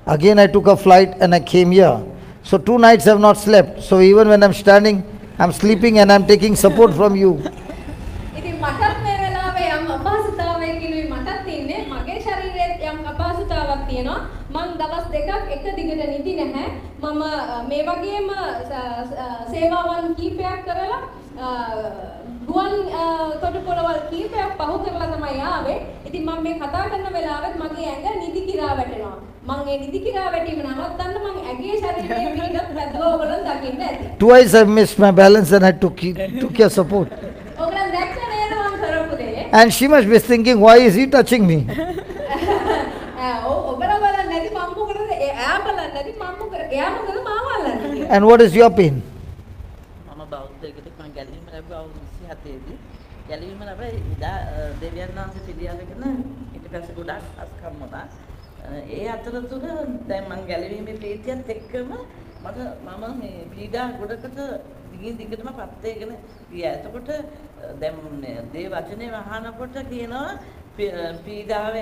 Again I took a flight and I came here. So 2 nights I have not slept. So even when I'm standing, I'm sleeping and I'm taking support from you. ඉතින් මටත් මේ වෙලාවේ යම් අපහසුතාවයකිනුයි මටත් ඉන්නේ. මගේ ශරීරයේත් යම් අපහසුතාවක් තියෙනවා. මං දවස් දෙකක් එක දිගට නිදි නැහැ. මම මේ වගේම සේවාවන් කීපයක් කරලා ගුවන් තොටුපොළවල් කීපයක් පහු කරලා තමයි ආවේ. ඉතින් මම මේ කතා කරන වෙලාවෙත් මගේ ඇඟ නිදි කිරා කිරා වැටෙනවා. මං ඒ නිදි කිරා වැටීම නවත්තන්න මං ඇගේ ශරීරයේ පිටත් පැදුවා ඔයගොල්ලන් දකින්න ඇති. Twice I missed my balance and I took your support. ඔයගොල්ලන් දැක්ක නේද මං කරපු දේ? And she must be thinking, why is he touching me? ඔව් ඔබලා බලන්නේ නැති මං මොකටද එයා බලන්නේ නැති මං මොකද එයා මොකද මාව අල්ලන්නේ කියලා. And what is your pain? මම බෞද්ධයෙකුට මං ගැලවීම ලැබුවා අවුරුදු 27 දී. ගැලවීම ලැබලා ඉදා දෙවියන් වහන්සේ පිළිඅරගෙන ඊට පස්සේ ගොඩාක් අස්කම් වුණා. ඒ අතරතුර දැන් මං ගැලවීමේ ප්‍රීතියත් එක්කම මට මම මේ පීඩා ගොඩකට දිගින් දිගටම පත් වෙගෙන ගියා. එතකොට දැන් දේ වචනේ අහනකොට කියනවා පීඩාව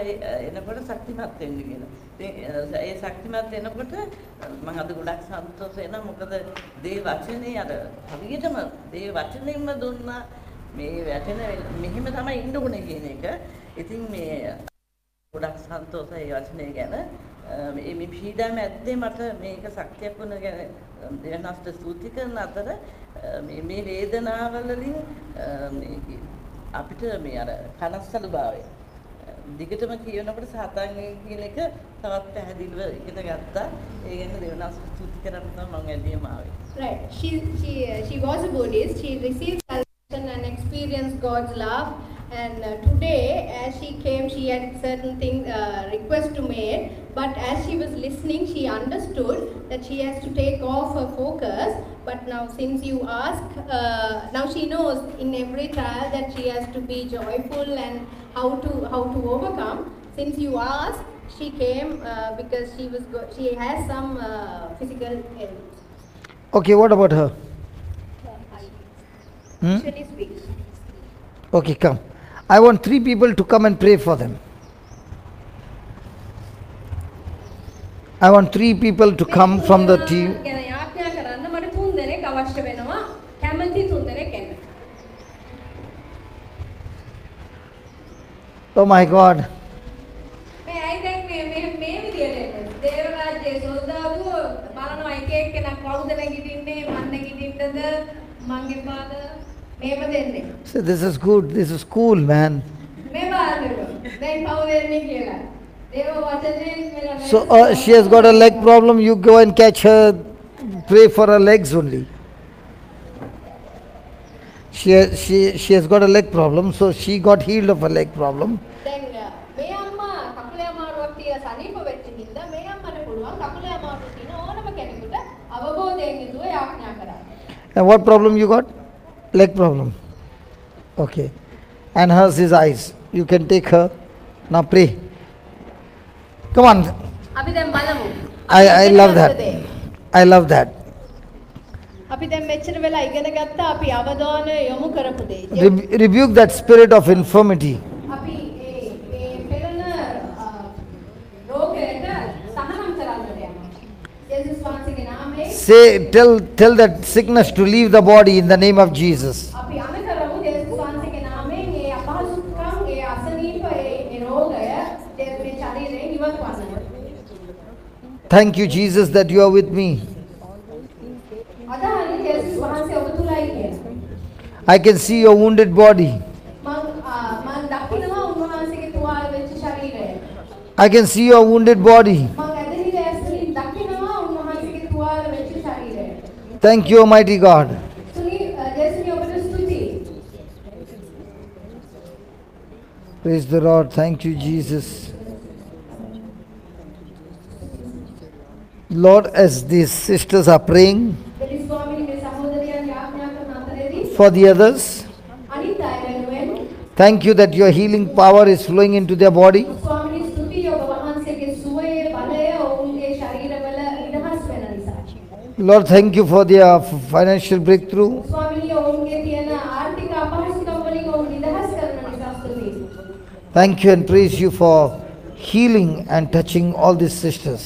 එනකොට ශක්තිමත් වෙන්න කියලා. ඉතින් ඒ ශක්තිමත් වෙනකොට මම අද ගොඩක් සන්තෝෂ වෙනවා. මොකද දේ වචනේ අර හරියටම දේ වචනෙන්ම දුන්නා මේ වැටෙන මෙහෙම තමයි ඉන්න ඕනේ කියන එක. ඉතින් මේ ගොඩක් සන්තෝෂයි ඒ වචනේ ගැන. මේ පීඩා මැද්දේ මට මේක ශක්තියක් වුණ ගැන දෙවියන් වහන්සේට ස්තුති කරන අතර මේ වේදනාවල වලින් මේ අපිට මේ අර කනස්සලු භාවය දිගටම කියනකොට සාතන් කියන එක තවත් පැහැදිලිව ඉගෙන ගත්තා. ඒ ගැන දෙවියන් වහන්සේට ස්තුති කරන්න තමයි මම ඇල්ලියම ආවේ. Right. She was a Buddhist. She received salvation and experienced God's love. And today, as she came, she had certain things, requests to make. But as she was listening, she understood that she has to take off her focus. But now, since you ask, now she knows in every trial that she has to be joyful and how to overcome. Since you ask, she came because she has some physical ailments. Okay, what about her? Hmm? She is weak. Okay, come. I want 3 people to come and pray for them. I want 3 people to come from the team. ගැන යාඥා කරන්න මට 3 දෙනෙක් අවශ්‍ය වෙනවා. කැමති 3 දෙනෙක් එන්න. Oh my God. මේ ඇයි දැන් මේ මේ මේ විදියට එන්නේ? දේව රාජ්‍යයේ සොල්දාදුවෝ බලනවා එක එක්කෙනා කවුද නැගිටින්නේ? මන් නැගිටින්නද? මං එපාද? මේව දෙන්නේ. So this is good. This is cool, man. මේ බලන්නකෝ. දැන් කවුද එන්නේ කියලා. දේව වචනයෙන් වෙන So she has got a leg problem. You go and catch her. Pray for her legs only. She has got a leg problem, so she got healed of her leg problem. දැන් මේ අම්මා කකුලේ අමාරුවක් තියලා සනීප වෙච්ච හින්දා මේ අම්මට පුළුවන් කකුලේ අමාරුව තියෙන ඕනම කෙනෙකුට අවබෝධයෙන් යුතුව යාඥා කරන්න. And what problem you got? Leg problem. Okay. And hers is eyes. You can take her. Now pray. Come on. අපි දැන් බලමු. I love that. I love that. අපි දැන් මෙච්චර වෙලා ඉගෙන ගත්තා අපි අවධානය යොමු කරපු දේ. Rebuke that spirit of infirmity. අපි ඒ මේ පෙරණ රෝගයට සහනම් කරන්නට යනවා. යේසුස් වහන්සේගේ නාමයෙන් Say, tell that sickness to leave the body in the name of Jesus. අපි අන කරමු යේසුස් වහන්සේගේ නාමයෙන් ඒ අපහසුකම්, ඒ අසනීප, ඒ රෝගය මේ ශරීරයෙන් ඉවත් වන්නට. Thank you, Jesus, that you are with me. අදහන්න යේසුස් වහන්සේ ඔබ තුලයි කියලා. I can see your wounded body. මං දකිනවා උන්වහන්සේගේ තුවාල වෙච්ච ශරීරය. I can see your wounded body. මං ඇදහිලි ඇස් වලින් දකිනවා උන්වහන්සේගේ තුවාල වෙච්ච ශරීරය. Thank you, Almighty God. සුනි ජේසුනි ඔබට ස්තුතියි. Praise the Lord. Thank you, Jesus. Lord, as these sisters are praying දෙවි ස්වාමීනි මේ සහෝදරයන් යාඥා කරන අතරේදී for the others, අනිත් අය වෙනුවෙන් thank you that your healing power is flowing into their body. ස්වාමීනි ස්තුතියි ඔබ වහන්සේගේ සුවයේ බලය ඔවුන්ගේ ශරීරවල නිදහස් වෙන නිසා. Lord, thank you for their financial breakthrough. ස්වාමීනි ඔවුන්ගේ තියෙන ආර්ථික අපහසුකම් වලින් ඔවුන් නිදහස් කරන නිසා ස්තුතියි. Thank you and praise you for healing and touching all these sisters.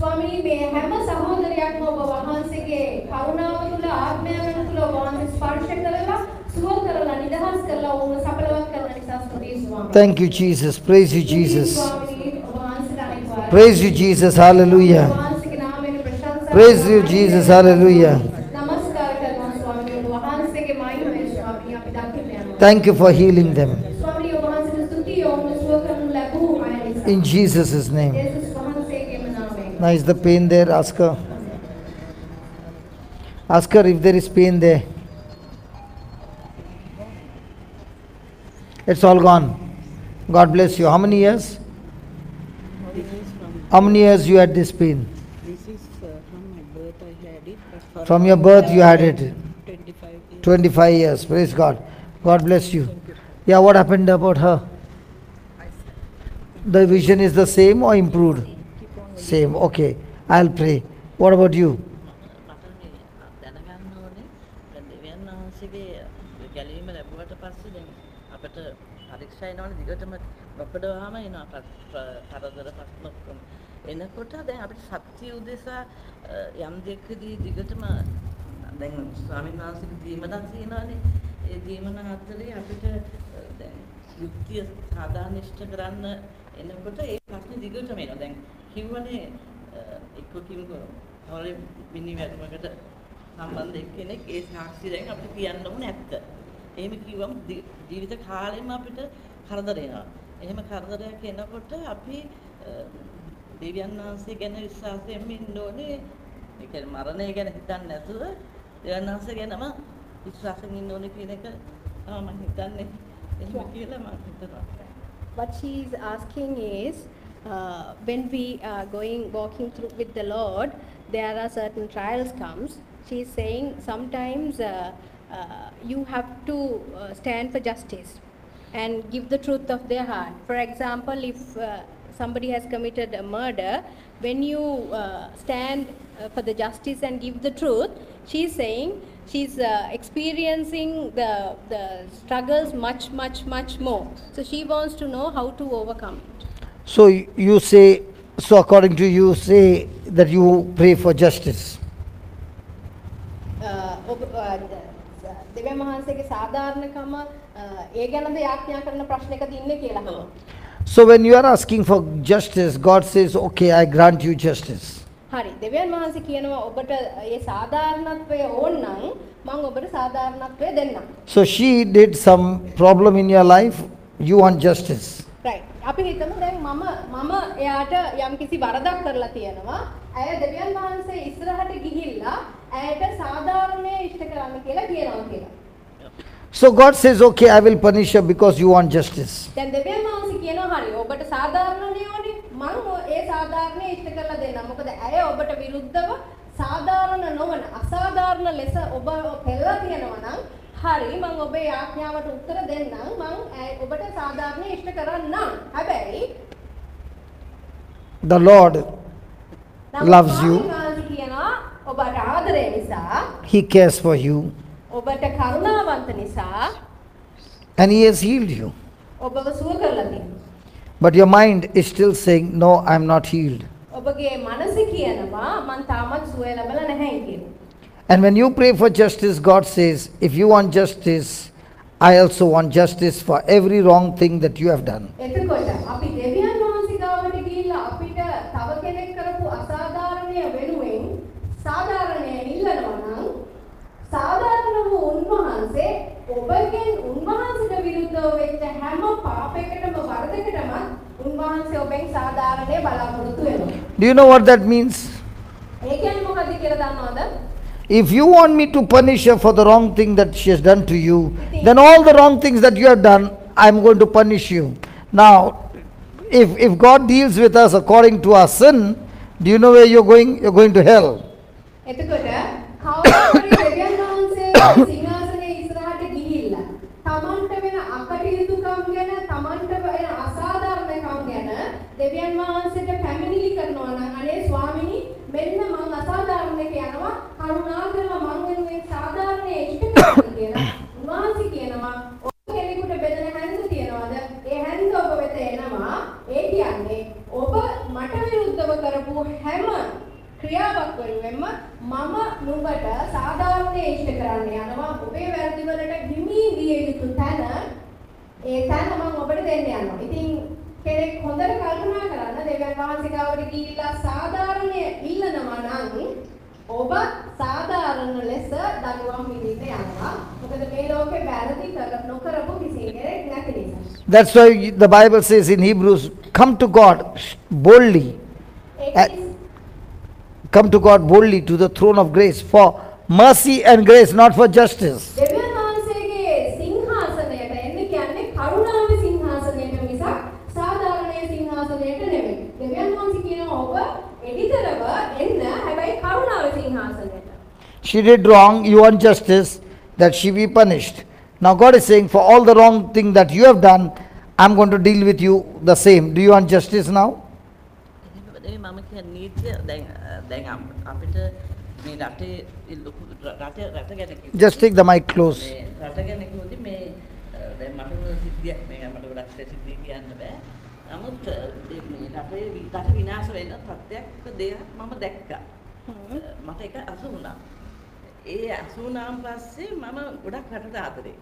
ස්වාමීනි මේ හැම සහෝදරයක්ම ඔබ වහන්සේගේ කරුණාව තුළ ආත්මයන් තුළ ඔබ වහන්සේ ස්පර්ශ කරලා සුව කරලා නිදහස් කරලා ඔවුන්ව සඵලවත් කරන නිසා ස්තුතියි ස්වාමීනි. Thank you, Jesus. Praise you, Jesus. ස්වාමීනි ඔබ වහන්සේට අනෙක් වාර. Praise you, Jesus. Hallelujah. ඔබ වහන්සේගේ නාමයෙන් ප්‍රශංසා Praise you, Jesus. Hallelujah. නමස්කාර කරනවා ස්වාමීනි ඔබ වහන්සේගේ මහිමය ස්වාමීනි අපි දකින්න යනවා. Thank you for healing them. ස්වාමීනි ඔබ වහන්සේට ස්තුතියි ඔවුන්ව සුව කරනු ලැබූ අය නිසා. In Jesus' name. යේසුස් වහන්සේගේ Now is the pain there? Ask her. Ask her if there is pain there. It's all gone. God bless you. How many years? How many years you had this pain? This is from my birth I had it. But from your birth you had it? 25 years. 25 years. Praise God. God bless you. Thank you. Yeah, what happened about her? The vision is the same or improved? Same. Okay. I'll pray. What about you? මට මේ දැනගන්න ඕනේ දැන් දෙවියන් වහන්සේගේ ගැලවීම ලැබුවට පස්සේ දැන් අපිට පරීක්ෂා එනවනේ දිගටම නොපඩවහම එනවා කරදර ප්‍රශ්න ඔක්කොම එනකොට දැන් අපිට සත්‍ය උදෙසා යම් දෙයකදී දිගටම දැන් ස්වාමීන් වහන්සේගේ දීමනා තියෙනවනේ ඒ දීමනා අතරේ අපිට දැන් යුක්තිය සාධාරණිෂ්ඨ කරන්න එනකොට ඒ ප්‍රශ්න දිගටම එනවා. දැන් කිව්වනේ එක්ක කිව්වෝ හොරේ මිනි මැරුමකට සම්බන්ධ එක්කෙනෙක් ඒ සාක්ෂි දැන් අපිට කියන්න ඕනේ ඇත්ත. එහෙම කිව්වම ජීවිත කාලෙම අපිට කරදර එනවා. එහෙම කරදරයක් එනකොට අපි දෙවියන් වහන්සේ ගැන විශ්වාසයෙන් ඉන්න ඕනේ. ඒ කියන්නේ මරණය ගැන හිතන්නේ නැතුව දෙවියන් වහන්සේ ගැනම විශ්වාසයෙන් ඉන්න ඕනේ කියන එක තමයි මම හිතන්නේ. එහෙම කියලා මම හිතනවා. What she is asking is, when we are going walking through with the Lord, there are certain trials comes. She is saying sometimes you have to stand for justice and give the truth of their heart. For example, if somebody has committed a murder, when you stand for the justice and give the truth, she is saying she's experiencing the struggles much, much, much more. So she wants to know how to overcome it. So you say, so according to you say that you pray for justice. ඔබ දෙවියන් වහන්සේගේ සාධාරණකම ඒ ගැනද යාඥා කරන ප්‍රශ්නයකද ඉන්නේ කියලා අහනවා. So when you are asking for justice, God says, okay, I grant you justice. හරි, දෙවියන් වහන්සේ කියනවා ඔබට ඒ සාධාරණත්වය ඕන නම් මං ඔබට සාධාරණත්වය දෙන්නම්. So she did some problem in your life, you want justice. Right. අපි හිතමු දැන් මම එයාට යම්කිසි වරදක් කරලා තියෙනවා. ඇය දෙවියන් වහන්සේ ඉස්සරහට ගිහිල්ලා ඇයට සාධාරණය ඉෂ්ට කරන්න කියලා කියනවා කියලා. So God says, okay, I will punish her because you want justice. දැන් දෙවියන් වහන්සේ කියනවා හරි ඔබට සාධාරණය ඕනේ, මං ඒ සාධාරණය ඉෂ්ට කරලා දෙන්නම්. මොකද ඇය ඔබට විරුද්ධව සාධාරණ නොවන අසාධාරණ ලෙස ඔබ පෙළලා තියෙනවා නම් හරි මං ඔබේ ආඥාවට උත්තර දෙන්නම්, මං ඔබට සාධාරණය ඉෂ්ට කරන්නම්. හැබැයි the Lord loves you. කියනවා ඔබට ආදරය නිසා, He cares for you. ඔබට කරුණාවන්ත නිසා, and he has healed you. ඔබව සුව කරලා තියෙනවා. But your mind is still saying, no, I am not healed. ඔබගේ මනස කියනවා මං තාමත් සුවය ලැබලා නැහැ කියලා. And when you pray for justice, God says, if you want justice, I also want justice for every wrong thing that you have done. එතකොට අපි දෙවියන් වහන්සේ ගාවට ගිහිල්ලා අපිට තව කෙනෙක් කරපු අසාධාරණය වෙනුවෙන් සාධාරණය ඉල්ලනවා නම් සාධාරණ වූ උන්වහන්සේ ඔබගෙන් උන්වහන්සේට විරුද්ධව වෙච්ච හැම පාපයකටම වරදකටම උන්වහන්සේ ඔබෙන් සාධාරණය බලාපොරොත්තු වෙනවා. Do you know what that means? ඒ කියන්නේ මොකද්ද කියලා දන්නවද? If you want me to punish her for the wrong thing that she has done to you, then all the wrong things that you have done, I am going to punish you. Now, if God deals with us according to our sin, do you know where you're going? You're going to hell. එතකොට කවුරු හරි දෙවියන් වහන්සේ සිංහාසනයේ ඉස්සරහට ගිහිල්ලා තමන්ට වෙන අකටයුතුකම් ගැන, තමන්ට වෙන අසාධාරණකම් ගැන දෙවියන් වහන්සේට පැමිණිලි කරනවා නම්, අනේ ස්වාමිනී මෙන්න මං අසාධාරණයක යනවා, කරුණාකරලා මං වෙනුවෙන් සාධාරණය ඉෂ්ට කරන්න කියලා උන්වහන්සේ කියනවා. ඔබ කෙනෙකුට බෙදෙන හැන්ද තියනවාද? ඒ හැන්ද ඔබ වෙත එනවා. ඒ කියන්නේ ඔබ මට විරුද්ධව කරපු හැම ක්‍රියාවක් වෙනුවෙන්ම මම නුඹට සාධාරණය ඉෂ්ට කරන්න යනවා. ඔබේ වැරදි වලට හිමි විය යුතු තැන, ඒ තැන මම ඔබට දෙන්න යනවා. ඉතින් කෙනෙක් හොඳට කල්පනා කරන්න, දෙවියන් වහන්සේ ගාවට ගිහිල්ලා සාධාරණය ඉල්ලනවා නම් ඔබ සාධාරණ ලෙස දඬුවම් විඳින්න යනවා. මොකද මේ ලෝකේ වැරදි නොකරපු කිසි කෙනෙක් නැති නිසා. That's why the Bible says in Hebrews, come to God boldly. Come to God boldly to the throne of grace for mercy and grace, not for justice. දෙවියන් වහන්සේගේ සිංහාසනයට එන්න කියන්නේ කරුණාවේ සිංහාසනයට මිසක් සාධාරණයේ සිංහාසනයට නෙමෙයි. දෙවියන් වහන්සේ කියනවා ඔබ එඩිතරව එන්න, හැබැයි කරුණාවේ සිංහාසනයට. She did wrong, you want justice, that she be punished. Now God is saying, for all the wrong thing that you have done, I'm going to deal with you the same. Do you want justice now? එහෙම නෙවෙයි මම කියන්නේ නීතිය. දැන් දැන් අපිට මේ රටේ ලොකු රට රට ගැන කිව්වොත්, Just take the mic close. මේ රට ගැන කිව්වොත් මේ දැන් මට වුණ සිද්ධියක්, මේ මට ගොඩක් සිද්ධිය කියන්න බෑ. නමුත් මේ රටේ රට විනාශ වෙන තත්ත්වයක් දෙයක් මම දැක්කා. මට ඒක අසු වුණා. ඒ අසු වුණාන් පස්සේ මම ගොඩක් රටට ආදරේ.